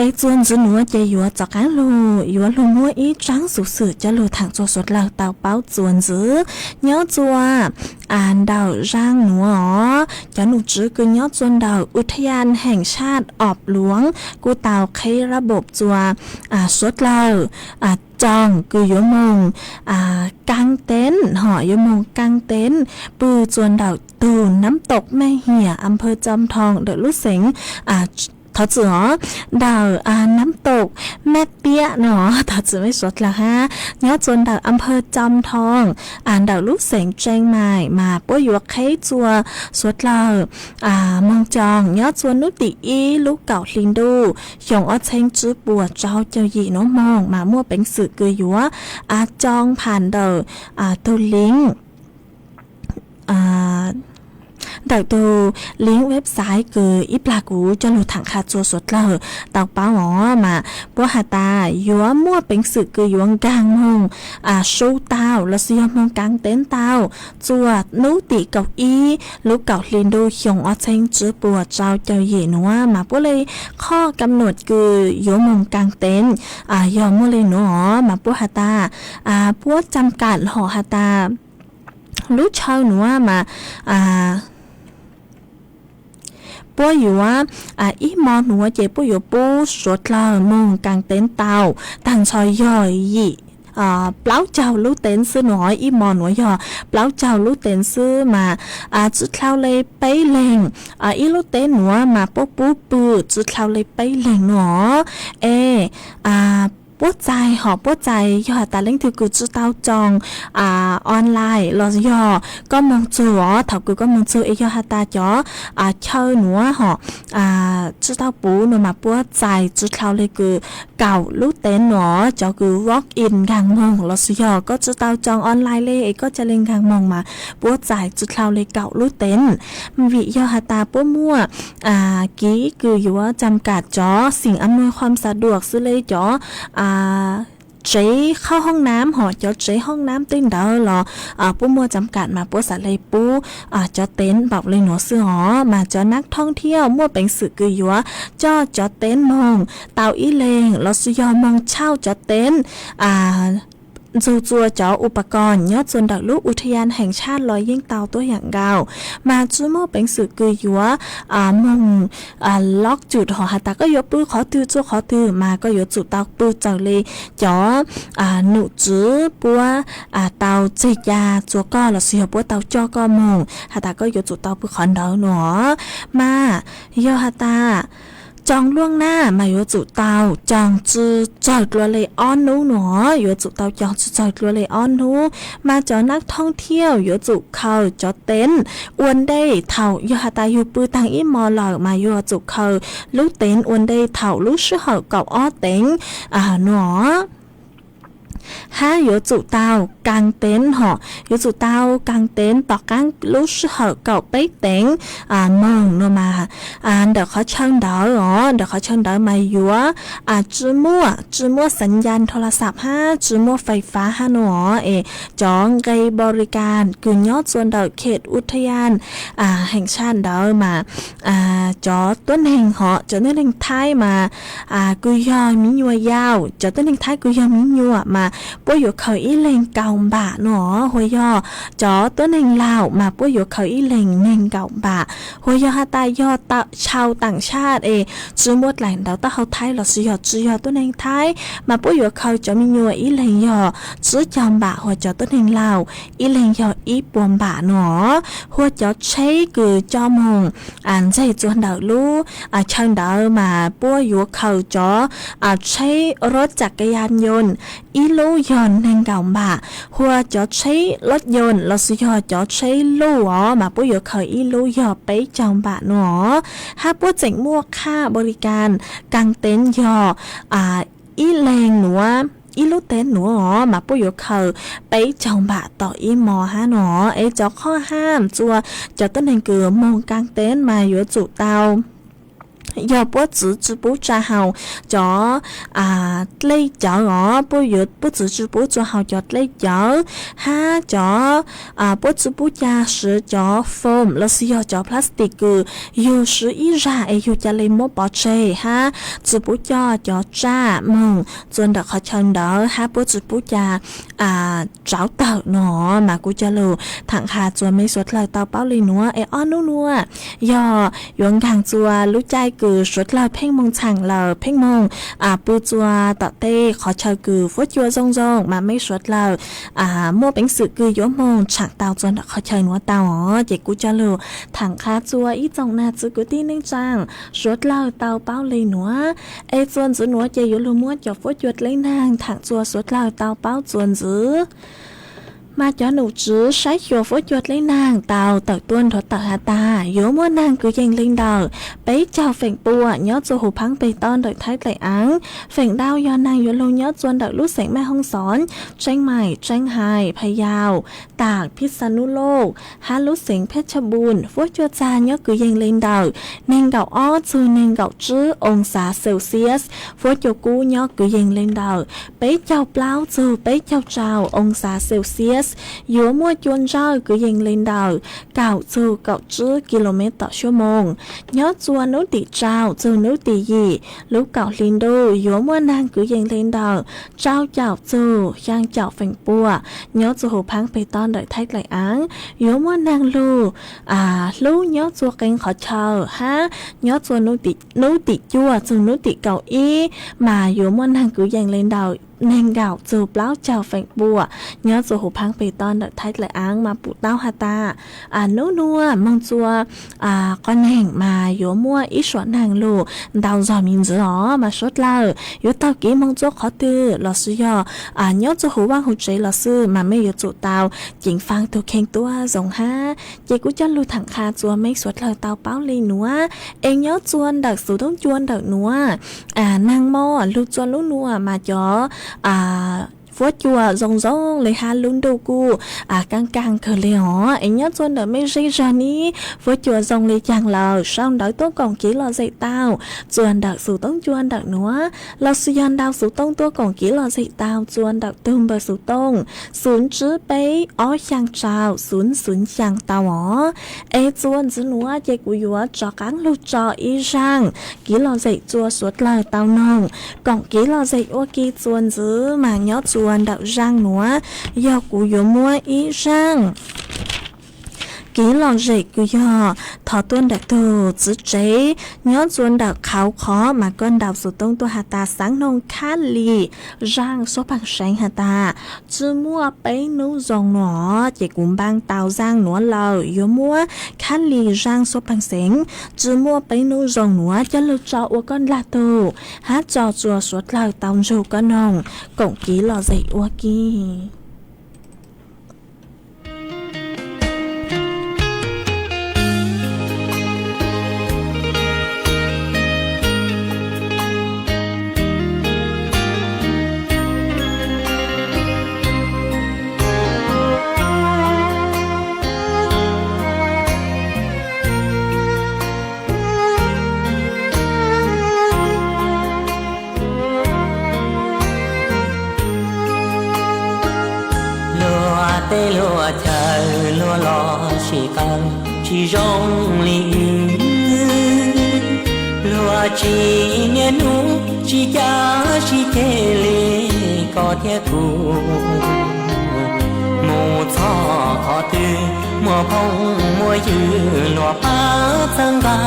Es txua ntxiv nuav ces yuav rov qaab lug yuav lug muab ib tsaab xuv xwm coj lug thaam txua suav dlawg tau paub txua ntxiv. Nyob txua ntawm zaaj nuav os, cov num tswv kws nyob txua ntawm อุทยานแห่งชาติออบหลวง kuj tau qheb ระบบ txua suav dlawg coog kws yuav moog kaab teeb hom yuav moog kaab teeb pw txua ntawm tug nab tom Mej Hiam, อำเภอจอมทอง ntawm lub xeev, thov txim os, ntawm nab tom Mej Tiab no, thov txim mej suav dlawg hab, nyob txua ntawm อำเภอจอมทอง ntawm lub xeev เชียงใหม่ mas puab yuav qheb txua suav dlawg moog coog nyob txua hnub tim ib lub kaum hli ntuj xyoo ob txheeb tsib puas rau caum yim nuav moog mas muaj peev xwm kws yuav coog pham ntawm tug link Ntawm tus link website kws ib plag kuv coj lug thaam qha txug suav dlawg tau paub os mas puab has tas yuav muaj peev xwm kws yuav nkaag moog su tau lossis yog moog kaav teev tau txuas nub tim kaum ib lub kaum hli ntuj xyoo ob txheeb tsib puas rau caum yim nuav mas puab le qhov kam nuam kws yuav moog kaav teev yog muaj le nuav os mas puab has tas puab cam kam hom has tas lub chaw nuav mas puab yuav ib hmo nuav ces puab yuav pub suav dlawg moog kaav teev tau taag nrho yog yim plaub caug lub teev xwb nuav. Ib hmo nuav yog plaub caug lub teev xwb mas tsi dlhau le peb leeg. Ib lub teev nuav mas puab pub pw tsi dlhau le peb leeg nuav. Es puab txais hom puab txais yog has tas leej twg kws tsi tau coo online los yog koj moog txug os, thaum kws koj moog txug es yog has tas cov chaw nuav hom tsi tau puv nuav mas puab txais tsi dlhau le kws kaum lub teev nuav. Cov kws walk in nkaag moog lossis yog koj tsi tau coo online le es koj ca le nkaag moog mas puab txais tsi dlhau le kaum lub teev. Vim yog has tas puab muaj kiv kws yuav cam kam cov xim am nuj qhuam xa duam xwb le cov tsev qhauj hoob nam hom cov tsev hoob nam tej ntawd los puab muaj cam kam mas puab xav le pub cov teev npaum le nuav xwb os. Mas cov nab thoob thiab muaj peev xwm kws yuav coj cov teev moog tau ib leeg lossis yog moog tshauj cov teev ntxug txua cov upas koos nyob txua ntawm lub uthian heev tshaj los yeej tau tuab yaam nkaus. Mas tsi muaj peev xwm kws yuav moog loj cum hom has tas koj yuav pw qhov twg txua qhov twg mas koj yuav tsum tau pw raws li cov nom tswv puab tau tseg ca txua koj lossis yog puab tau coj koj moog has tas koj yuav tsum tau pw qhov ntawd nuav. Mas yog has tas coo luaj nab mas yuav tsum tau coo tsi tsawg dlua le ob nub nuav, yuav tsum tau coo tsi tsawg dlua le ob nub. Mas cov nab thoob thiab yuav tsum khaws cov teev ua ntej thaum yog has tas yug pw taag ib hmo lawm mas yuav tsum khaws lub teev ua ntej thaum lub sij hawm kaum ob teev nuav. Hab yuav tsum tau kaav teev hom yuav tsum tau kaav teev tom qaab lub sij hawm kaum peb teev moog nuav mas ntawm qhov chaw ntawd os, ntawm qhov chaw ntawd mas yuav tsi muaj tsi muaj xav ncas dhau las xav hab tsi muaj fais fav hab nuav os. Es cov nqe npau li kas kws nyob txua ntawm khet uthian heev tshaj ntawd mas cov tuab neeg hom cov tuab neeg Thaib mas kws yog miv nyuas yau, cov tuab neeg Thaib kws yog miv nyuas mas puab yuav khaws ib leeg kaum npam nuav os. Hua yog cov tuab neeg Laus mas puab yuav khaws ib leeg neeg kaum npam. Hua yog has tas yog tau tshau taam tshaj es tsi muaj dlaim ntawv taub hau Thaib lossis yog tsi yog tuab neeg Thaib mas puab yuav khaws cov miv nyuas ib leeg yog tsib caug npam, hua cov tuab neeg Laus ib leeg yog ib puas npam nuav os. Hua cov tsheb kws coj moog ntxeg txua ntawm lub chaw ntawd mas puab yuav khaws cov tsheb rov cam kayas yoos ib lub yog neeg nkaum npam, hua cov tsheb loj yoos lossis yog cov tsheb luj os mas puab yuav khaws ib lub yog peb caug npam nuav os. Hab puab tseem muaj qha npau li kas kaav teev yog ib leeg nuav ib lub teev nuav os mas puab yuav khaws peb caug npam tom ib hmo hab nuav os. Es cov qhov hab txua cov tuab neeg kws moog kaav teev mas yuav tsum tau yog puab txwv tsi pub tsa haus cov dlej cawv os, puab txwv tsi pub tsa haus cov dlej cawv hab cov puab tsi pub ca siv cov foam lossis yog cov plastic kws yug siv ib zag es yug ca le muab pov tseg hab tsi pub coj cov tsaj moog txua ntawm qhov chaw ntawd hab puab tsi pub ca rauv tawm nuav mas kuv coj lug tham qha txua mej suav dlawg tau paub le nuav. Es ob nub nuav yog yuav nkaag txua lub caij kws suav dlawg pheej moog txheem lawm pheej moog pw txua tom tej qhov chaw kws fuab cua zoo zoo mas mej suav dlawg muaj peev xwm kws yuav moog txheem tau txua ntawm qhov chaw nuav tau os. Ces kuv coj lug tham qha txua ib tsoom nag txwv kwv tij neej tsaa suav dlawg tau paub le nuav. Es txua ntxiv nuav ces yuav lug muab cov fuab cua dleb naag tham txua suav dlawg tau paub txua ntxiv. Mas cov nom tswv saib xyuas fuab cua dleb nag tau tawm tuaj nrov tawm has tas yuav muaj nag kwv yees li ntawm peb caug feem pua nyob txua huv phaab peg tob ntawm Thaib Dlaim Aav. Feem ntau yog nag yuav lug nyob txua ntawm lub xeem Maj Hoob Xov, Tseeb Maim, Tseeb Hais, Phas Yaus, Tam, Phij Xa Nub Lauj, hab lub xeem Phaj Tshaj Npun. Fuab cua txag nyob kwv yees li ntawm neeg nkaum ob txug neeg nkaum tsib oo xav Celsius. Fuab cua kub nyob kwv yees li ntawm peb caug plaub txug peb caug rau oo xav Celsius. Yuav muaj cua ntsawj kwv yees li ntawm kaum txug kaum tsib kis lus mev tom suab moos. Nyob txua nub tim rau txug nub tim yim lub kaum hli ntuj yuav muaj nag kwv yees li ntawm rau caum txug xyaa caum feem pua nyob txua huv phaab peg tob ntawm Thaib Dlaim Aav. Yuav muaj nag lug hlub nyob txua qee qhov chaw hab nyob txua nub tim cuaj txug nub tim kaum ib mas yuav muaj nag kwv yees li ntawm neeg nkaum txug plaub caug feem pua nyob txua huv phaab peg tob ntawm Thaib Dlaim Aav. Mas pum tau has tas nub nuav moog txua qhov neeg mas yuav muaj ib suam nag lug ntau zog me ntsis os. Mas suav dlawg yuav taug kev moog txua qhov twg los sis yog nyob txua huv vaaj huv tsev los xwb mas mej yuav tsum tau ceev faa tug kheej tuab zoo hab. Ces kuv coj lug tham qha txua mej suav dlawg tau paub li nuav. Es nyob txua ntawm xuv toob cua ntawm nuav, nag mob lug txua nub nuav mas cov fuab cua zoo zoo le hab lub ntuj kuj kaaj kaaj kawg le os. Es nyob txua ntawm mej zej zog nib fuab cua zoo le caag lawm sau ntawv tuab koom kev lom zem tau txua ntawm xuv toob cua ntawm nuav, los sis yog ntau xuv toob tuab koom kev lom zem tau txua ntawm tug npawb xuv toob xwv tsib peb ob xyaa rau xwv xwv xyaa tau os. Es txua ntxiv nuav ces kuv yuav rov qaab lug tso ib zaaj kev lom zem txua suav dlawg tau noog koom kev lom zem ua ke txua ntxiv mas nyob txua ntawm zaaj nuav yog kuv yuav muab ib zaaj kev lom zem kws yog thov tuaj ntawm tug txiv tsev nyob txua ntawm qhauv qhov mas koj ntaus xuv toob tuaj has tas xaav noog khab lis zaaj suab paag seev has tas tsi muaj peb nub zoo nuav ces kuv npaaj tau zaaj nuav lawm yuav muab khab lis zaaj suab paag seev tsi muaj peb nub zoo nuav coj lug tso ua koj ndlag tug hab tso txua suav dlawg tau ntsug koj noog koom kev lom zem ua ke. Luag tej luag chaw luag los sib qawm tsis zoo li wb, luag tsis niaj hnub tsis cav sib ceg li koj thiab kuv. Mus txog qhov twg muaj phooj muaj ywg luag pab txhawb nqa,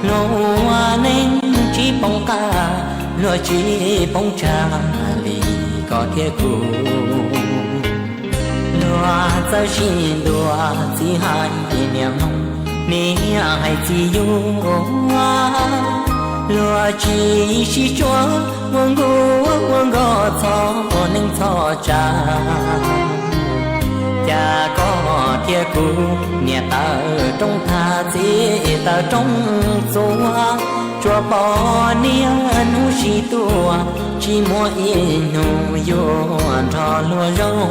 luag ua neej tsis poob qab, luag tsis poob tsag li koj thiab kuv. Luag txawj sib ntuas txiv hais niam mloog, niam hais txiv yuav, luag tsis sib tsuas ua nkuaj ua nkoj txhoj neej txhoj tsam. Cas koj thiab kuv niam tawm rooj thaj txiv tawm rooj txua, tsuas pom niaj hnub sib tua, tsis muaj ib hnub yuav nrog luag zoo.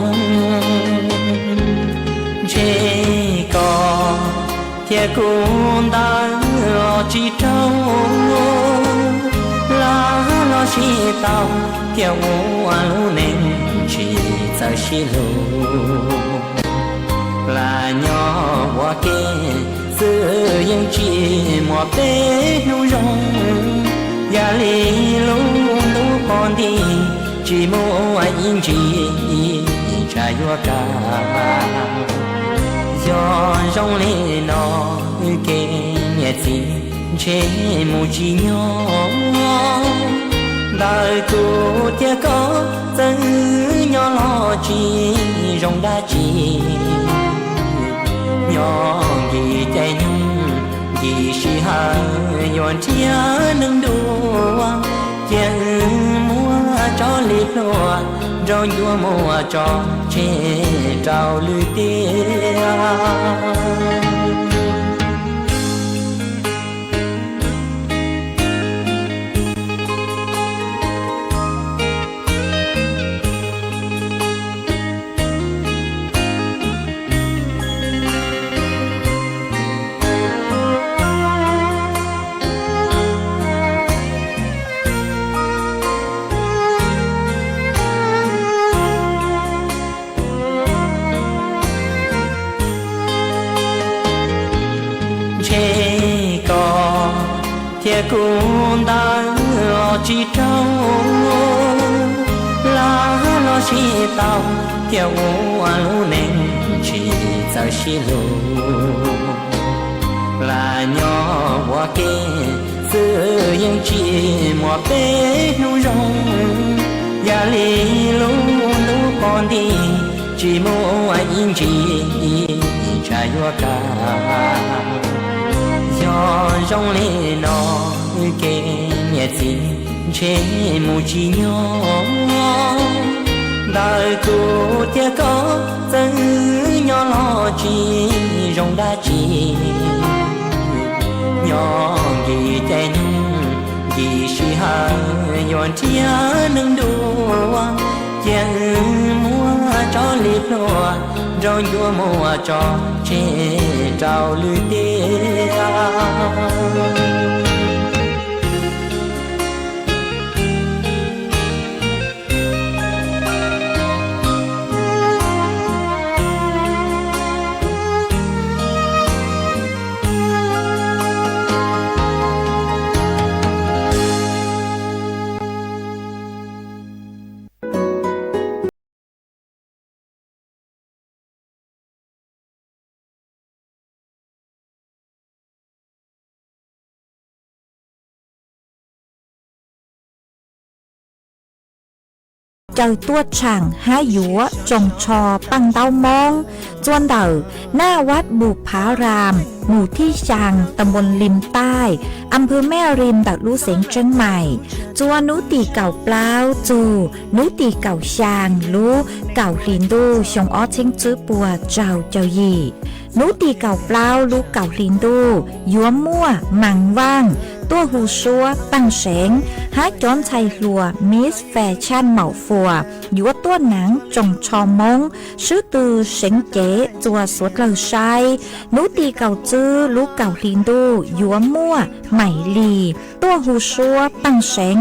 Ntshe koj thiab kuv ntawd los tsis raug, lag los sib tau thiaj ua lub neej tsis txawj sib hlub. Lam nyob ua ke xwb yeej tsis muaj peb hnub zoo, yam li lub ntuj pom nti tsis muaj ib ntsis tshav yuav kaj. Yog zoo li no, wb kev niam txiv ntshe mus tsis nyob. Ntawm kuv thiab koj txawm nyob los tsis zoo dab tsi, nyob nkim caij nyoog nkim sij hawm yuav nrhiav neeg dua, cia wb muab tso li hlua nrog ncua muaj tso tseg rau lwm tiam. Ntshe koj thiab kuv ntawd los tsis raug, lam los sib tau thiab ua lub neej tsis txawj sib hlub. Lam nyob ua ke xwb yeej tsis muaj peb hnub zoo, yam li lub ntuj pom nti tsis muaj ib ntsis tsam yuav kaj. Yog zoo li no kev niam txiv ntshe mus tsis nyob, ntawm kuv thiab koj txawm nyob los tsis zoo dab tsi. Nyob nkim caij nyoog nkim sij hawm yuav nrhiav neeg dua, cia wb muab tso li hlua nrog ncua muaj tso tseg rau lwm tiam. Caws tuaj tshaam hab yuav tsoos tsho paaj ntaub Moob. Txua ntawm Naj Vaj Pus Phav Ram, mus thib xyaa, tam npoo Lim Taij, am phw Mej Rim ntawm lub xeev Tseeb Maim. Txua nub tim kaum plaub txug nub tim kaum xyaa lub kaum hli ntuj xyoo ob txheeb tswb puas tsaug caug yim. Nub tim kaum plaub lub kaum hli ntuj yuav muaj Maam Vaaj tuaj hu suab paaj seev hab cov ntxhais hluas Miss Fashion Maum Fuas yuav tuaj naav tsoos tsho Moob swb tw seev cev txua suav dlawg saib. Nub tim kaum tswb lub kaum hli ntuj yuav muaj Maim Lis tuaj hu suab paaj seev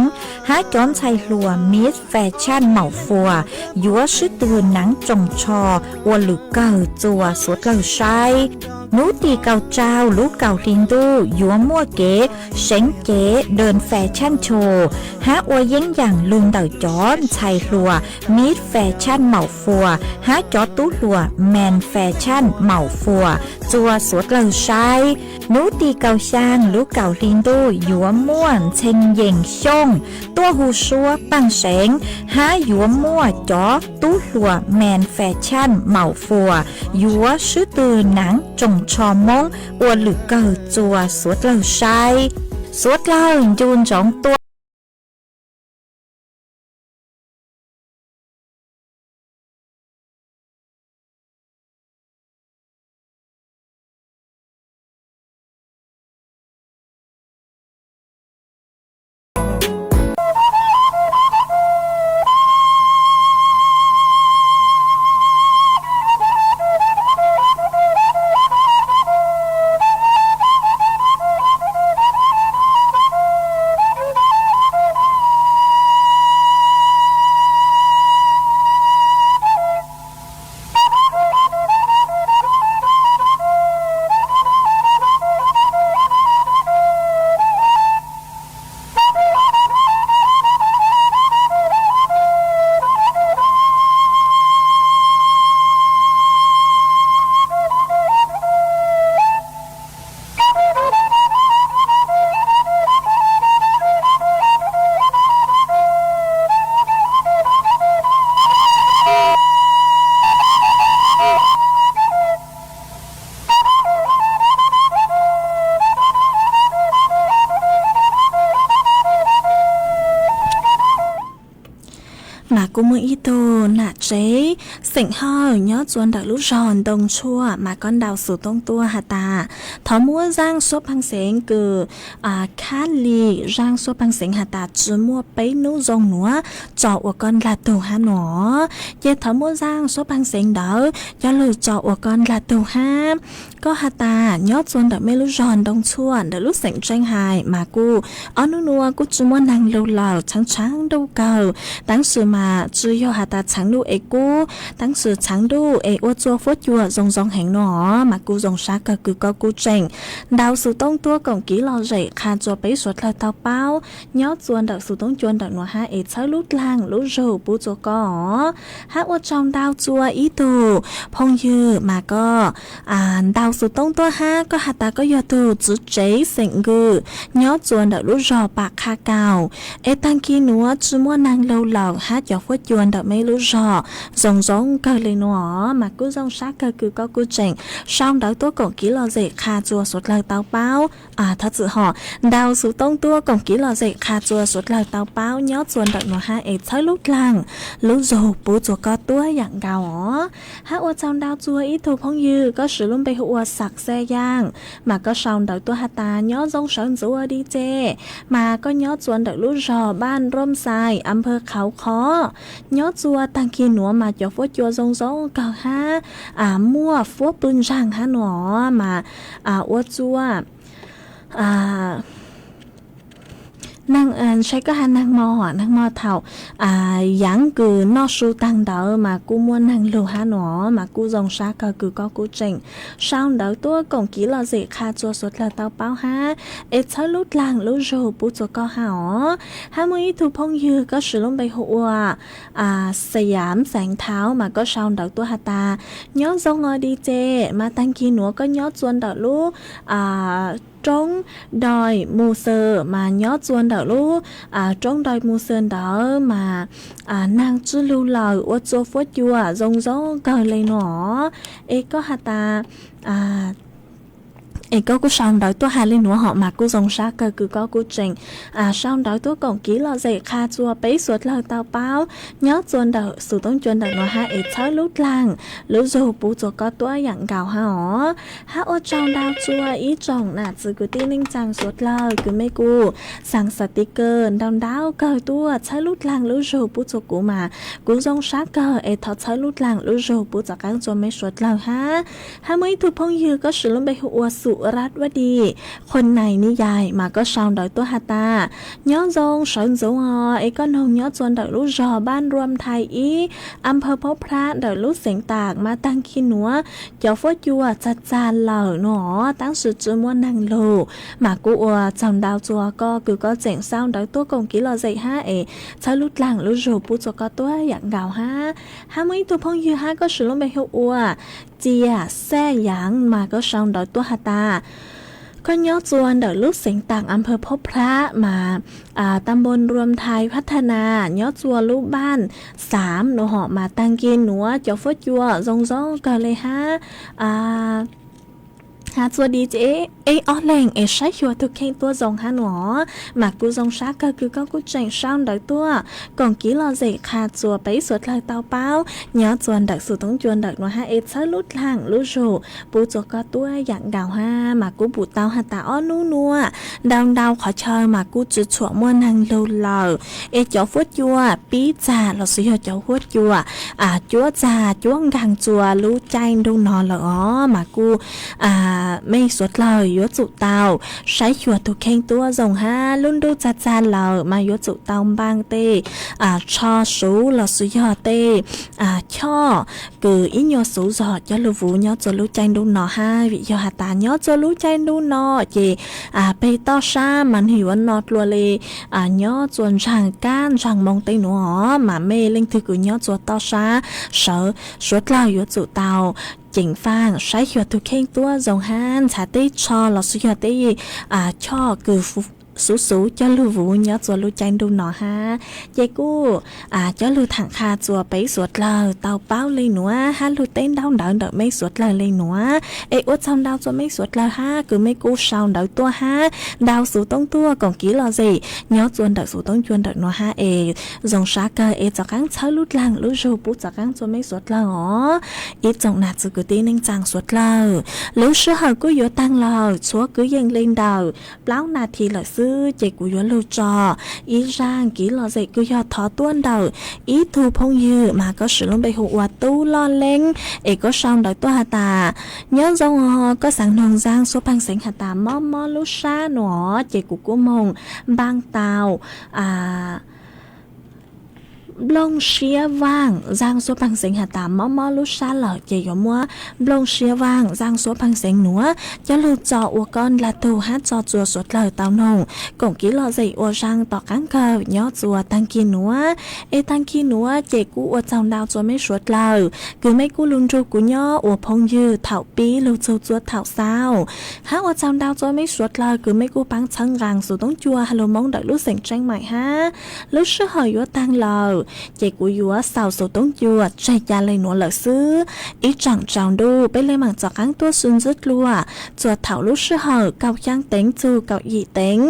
hab cov ntxhais hluas Miss Fashion Maum Fuas yuav swb tw naav tsoos tsho ua lwm kawg txua suav dlawg saib. Nub tim kaum rau lub kaum hli ntuj yuav muaj kev seev cev Dee Fashion Show hab ua yeeb yaam lug ntawm cov ntxhais hluas Miss Fashion Maum Fuas hab cov tub hluas Man Fashion Maum Fuas txua suav dlawg saib. Nub tim kaum xyaa lub kaum hli ntuj yuav muaj Ntxhee Yees Xyooj tuaj hu suab paaj seev hab yuav muaj cov tub hluas Man Fashion Maum Fuas yuav swb tw naav tsoos tsho Moob ua lwm kawg txua suav dlawg saib. Suav dlawg ncu ntsoov tuaj. Mas kuj muaj ib tug nam tsev xeem Hawj nyob txua ntawm lub zog Ntoo Tshuaj, mas koj ntaus xov tooj tuaj has tas thov muab zaaj suab pheej xeev kws khab li zaaj suab pheej xeev has tas tsi muaj peb nub zoo nuav tso ua koj ndlag tug hab no. Ces thov muab zaaj suab pheej xeev ntawd coj lug tso ua koj ndlag tug hab. Koj has tas nyob txua ntawm mej lub zog Ntoo Tshuaj ntawm lub xeem Tseej Hais mas kuj ob nub nuav kuj tsi muaj neeg lug lawm, tshaav tshaav ntuj kawg, tab sis mas tsi yog has tas tshaav ntuj es kub, tab sis tshaav ntuj es ua txua fuab cua zoo zoo heev no, mas kuj zoo sab kawg kws koj kuj tseem ntaus xov tooj tuaj koom kev lom zem qha txua peb suav dlawg tau paub nyob txua ntawm xov tooj cua ntawm nuav hab es txhawb lub dlaag lub zug pub txua koj. Hab ua tsaug ntau txua ib tug phooj ywg mas koj ntaus xov tooj tuaj hab koj has tas koj yog tug txiv tsev xeem Nkws nyob txua ntawm lub zog Pam Qha Kaus, es taag kis nuav tsi muaj neeg lug lawm hab cov fuab cua ntawm mej lub zog zoo zoo kawg le nuav, mas kuj zoo sab kawg kws koj kuj tseem sau ntawv tuaj koom kev lom zem qha txua suav dlawg tau paub. Thov txim hom, ntaus xov tooj tuaj koom kev lom zem qha txua suav dlawg tau paub nyob txua ntawm nuav hab es txhawb lub dlaag lub zug pub txua koj tuab yaam nkaus os. Hab ua tsaug ntau txua ib tug phooj ywg koj siv lub npe hu ua Xav Xaj Yaaj, mas koj sau ntawv tuaj has tas nyob zoo sawv ntxuv di tse, mas koj nyob txua ntawm lub zog Npaj Nruab Xais, Amphaw Qhauv Qhov, nyob txua taag kis nuav mas cov fuab cua zoo zoo kawg hab muaj fuab pw ntsaag hab nuav mas ua txua neeg, ntshai koj has neeg mo, neeg mo thaum yaav kws noj su taag ntawd mas kuj muaj neeg lug hab nuav, mas kuj zoo sab kawg kws koj kuj tseem sau ntawv tuaj koom kev lom zem qha txua suav dlawg tau paub hab es txhawb lub dlaag lub zug pub txua koj hab os. Hab muaj ib tug phooj ywg koj siv lub npe hu ua Xav Yaam Xeev Thauv, mas koj sau ntawv tuaj has tas nyob zoo os di tse, mas taag kis nuav koj nyob txua ntawm lub Roob Doi Mus Xwm, mas nyob txua ntawm lub Roob Doi Mus Xwm ntawd mas neeg tsi lug lawm, ua txua fuab cua zoo zoo kawg le nuav. Es koj has tas, es koj kuj sau ntawv tuaj has le nuav hom mas kuj zoo sab kawg kws koj kuj tseem sau ntawv tuaj koom kev lom zem qha txua peb suav dlawg tau paub nyob txua ntawm xov tooj cua ntawm nuav hab es txhawb lub dlaag lub zug pub txua koj tuab yaam nkaus hab os. Hab ua tsaug ntau txua ib tsoom nam txiv kwv tij neej tsaa suav dlawg kws mej kuj xaa xas tiv kawg ntau ntau kawg tuaj txhawb lub dlaag lub zug pub txua kuv mas kuv zoo sab kawg es thov txhawb lub dlaag lub zug pub txav qaab txua mej suav dlawg hab. Hab muaj ib tug phooj ywg koj siv lub npe hu ua Xum Rat Vaj Di, Qhuas Nais Ni Yais, mas koj sau ntawv tuaj has tas nyob zoo sawv ntxuv os, es koj noog nyob txua ntawm lub zog Npaj Nruam Thai ib, Amphaw Phob Phrab ntawm lub xeev Taam mas taag kis nuav cov fuab cua txag txag lawm nuav, tab sis tsi muaj neeg lug, mas kuj ua tsaug ntau txua koj kws koj tseem sau ntawv tuaj koom kev lom zem hab es txhawb lub dlaag lub zug pub txua koj tuab yaam nkaus hab. Hab muaj ib tug phooj ywg hab koj siv lub npe hu ua Txias Xaj Yaav, mas koj sau ntawv tuaj has tas koj nyob txua ntawm lub xeev Taam Amphaw Phob Phrab mas taam npoo Nruam Thai Phab Tha Na, nyob txua lub npaj Xaam nuav hom mas taag kis nuav cov fuab cua zoo zoo kawg le hab has txua di tse eb ob leeg es saib xyuas tug kheej tuab zoo hab nuav, mas kuj zoo sab kawg kws koj kuj tseem sau ntawv tuaj koom kev lom zem qha txua peb suav dlawg tau paub nyob txua ntawm xov tooj cua ntawm nuav hab es txhawb lub dlaag lub zug pub txua koj tuab yaam nkaus hab. Mas kuj pum tau has tas ob nub nuav ntau ntau qhov chaw mas kuj tsi tshua muaj neeg lug lawm, es cov fuab cua pib txag los sis yog cov fuab cua cuab txag cuab nkaag txua lub caij ntuj no lawm os, mas kuj mej suav dlawg yuav tsum tau saib xyuas tug kheej tuab zoo hab. Lub ntuj txag txag lawm mas yuav tsum tau npaaj tej tsho xuv los sis yog tej choj kws ib nyuag xuv zog coj lug vuv nyob txua lub caij ntuj no hab. Vim yog has tas nyob txua lub caij ntuj no ces peg toj sab mas nwg yuav no dlua le nyob txua ntsaag kab ntsaag moo tej nuav, mas mej leej twg kws nyob txua toj sab sawv, suav dlawg yuav tsum tau ceev faaj saib xyuas tug kheej tuab zoo hab ntxhais tej tsho los sis yog tej choj kws xuv xuv coj lug vuv nyob txua lub caij ntuj no hab. Ces kuj coj lug tham qha txua peb suav dlawg tau paub le nuav hab lug teb ntaub ntawv ntawm meb suav dlawg le nuav. Es ua tsaug ntau txua meb suav dlawg hab kws meb kuj sau ntawv tuaj hab ntau xuv toob tuaj koom kev lom zem nyob txua ntawm xuv toob cua ntawm nuav hab es zoo sab kawg es rov qaab txhawb lub dlaag lub zug pub rov qaab txua meb suav dlawg os. Ib tsoom nam txiv kwv tij neej tsaa suav dlawg, lub sij hawm kuj yuav taag lawm, tshuav kwv yees le ntawm plaub nas this lawm xwb ces kuv yuav lug tso ib zaaj kev lom zem kws yog thov tuaj ntawm ib tug phooj ywg mas koj swv lub npe hu ua Tub Loj Leeb es koj sau ntawv tuaj has tas nyob zoo os, koj xaav noog zaaj suab paag xeev has tas mob mob lub sab no ces kuv kuj moog npaaj tau nplooj siab vaaj zaaj suab paag xeev has tas mob mob lub sab lawm ces yuav muab nplooj siab vaaj zaaj suab paag xeev nuav coj lug tso ua koj nla tug hab tso txua suav dlawg tau noog koom kev lom zem ua zaaj tom qaab kawg nyob txua taag kig nuav. Es taag kig nuav ces kuj ua tsaug ntau txua meb suav dlawg kws meb kuj lug nrug kuv nyob ua phooj ywg thaum pib lug txug txua thaum xaus, hab ua tsaug ntau txua meb suav dlawg kws meb kuj paab txhawb nqaa xuv toob cua has lug Moob ntawm lub xeem Tseeb Maim hab. Lub sij hawm yuav taag lawm ces kuv yuav xaus xuv toob cua tseg ca le nuav lawm xwb. Ib tsaam tsaus ntuj peb le maam rov qaab tuaj sw ntsib dlua txua thaum lub sij hawm kaum xyaa teev txug kaum yim teev.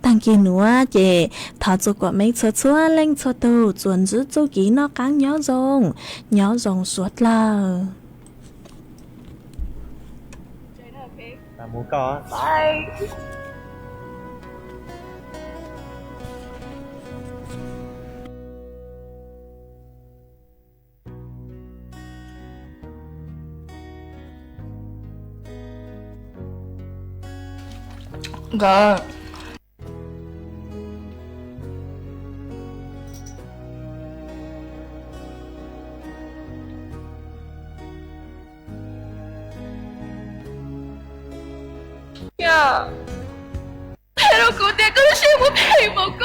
Taag kig nuav ces thov txua kuam meb txhua txhua leej txhua tug txuas ntsib txuj kev noj qaab nyob zoo, nyob zoo suav dlawg. Qhia rau kuv tias koj lub siab muaj phem npaum ko.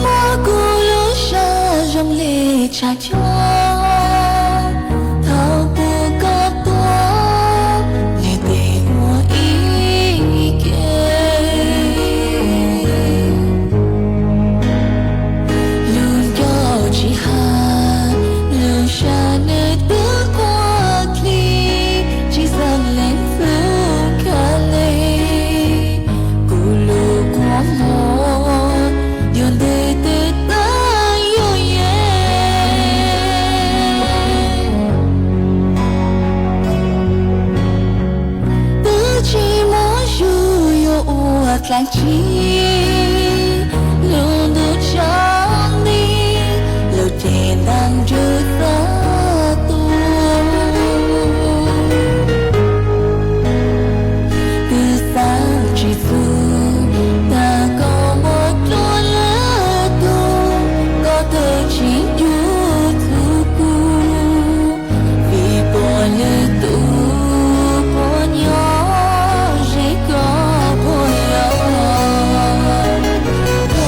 Muab kuv lub sab zoo le tshav cog, thaum pum koj tuaj, nws tes ua ib ke. Lub ncauj tsis hais, lub sab nws twb quaj dlig, tsis xav lees txuj kha le. Kuv lub kua muag yuav ntws twb tag yuav yees. Twb tsis muaj zug yuav ua dlaag tsi, lub ntuj tsaus nti, lub cev ntaag ntsws txog tuaj. Twb xaav tsis txug, tas koj muab dlua lwm tug, koj twb tsis ncu txug kuv, vim puab lwm tug puab nyob ze koj puab yog. Koj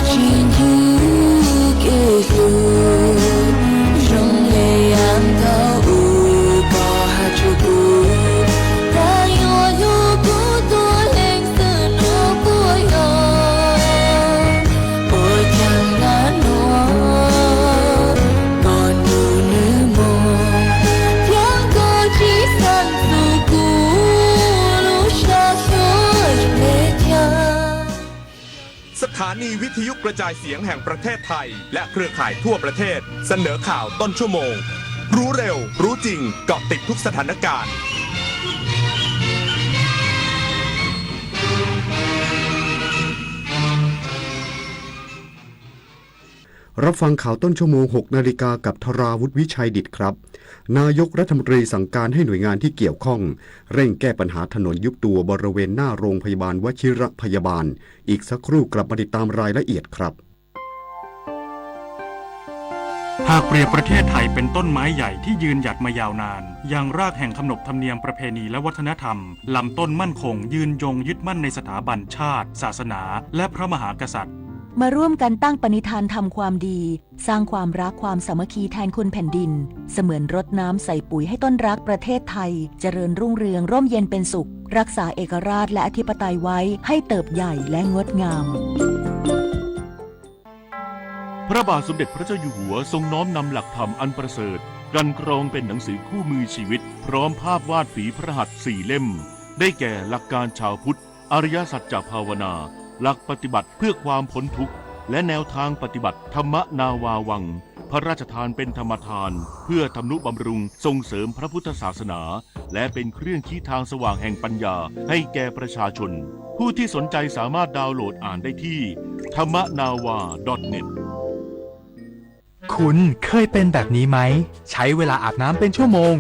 tsis ncu kev hlub zoo le yaam thaum u, koj has tsua kuv, koj yuav hlub kuv tuab leeg xwb nua puab yog. Ua caag nab nua, koj nrug nws moog, thiab koj tsis xaav txug kuv lub sab xyuas le caag. สถานีวิทยุกระจายเสียงแห่งประเทศไทย และเครือข่ายทั่วประเทศ เสนอข่าวต้นชั่วโมง รู้เร็ว รู้จริง เกาะติดทุกสถานการณ์ รับฟังข่าวต้นชั่วโมง หกนาฬิกา กับธราวุฒิ วิชัยดิษฐครับ นายกรัฐมนตรีสั่งการให้หน่วยงานที่เกี่ยวข้องเร่งแก้ปัญหาถนนยุบตัวบริเวณหน้าโรงพยาบาลวชิระพยาบาล อีกสักครู่กลับมาติดตามรายละเอียดครับ หากเปรียบประเทศไทยเป็นต้นไม้ใหญ่ที่ยืนหยัดมายาวนาน ยังรากแห่งขนบธรรมเนียมประเพณีและวัฒนธรรม ลำต้นมั่นคงยืนยงยึดมั่นในสถาบันชาติ ศาสนา และพระมหากษัตริย์ มาร่วมกันตั้งปณิธานทำความดี สร้างความรักความสามัคคีแทนคุณแผ่นดิน เสมือนรดน้ำใส่ปุ๋ยให้ต้นรักประเทศไทย เจริญรุ่งเรืองร่มเย็นเป็นสุข รักษาเอกราชและอธิปไตยไว้ให้เติบใหญ่และงดงาม พระบาทสมเด็จพระเจ้าอยู่หัวทรงน้อมนำหลักธรรมอันประเสริฐ กลั่นกรองเป็นหนังสือคู่มือชีวิต พร้อมภาพวาดฝีพระหัตถ์สี่เล่ม ได้แก่หลักการชาวพุทธ อริยสัจจะภาวนา หลักปฏิบัติเพื่อความพ้นทุกข์ และแนวทางปฏิบัติ ธรรมนาวาวัง พระราชทานเป็นธรรมทาน เพื่อทำนุบำรุงส่งเสริมพระพุทธศาสนา และเป็นเครื่องชี้ทางสว่างแห่งปัญญาให้แก่ประชาชน ผู้ที่สนใจสามารถดาวน์โหลดอ่านได้ที่ ธรรมนาวา ดอทเน็ต คุณเคยเป็นแบบนี้ไหม ใช้เวลาอาบน้ำเป็นชั่วโมง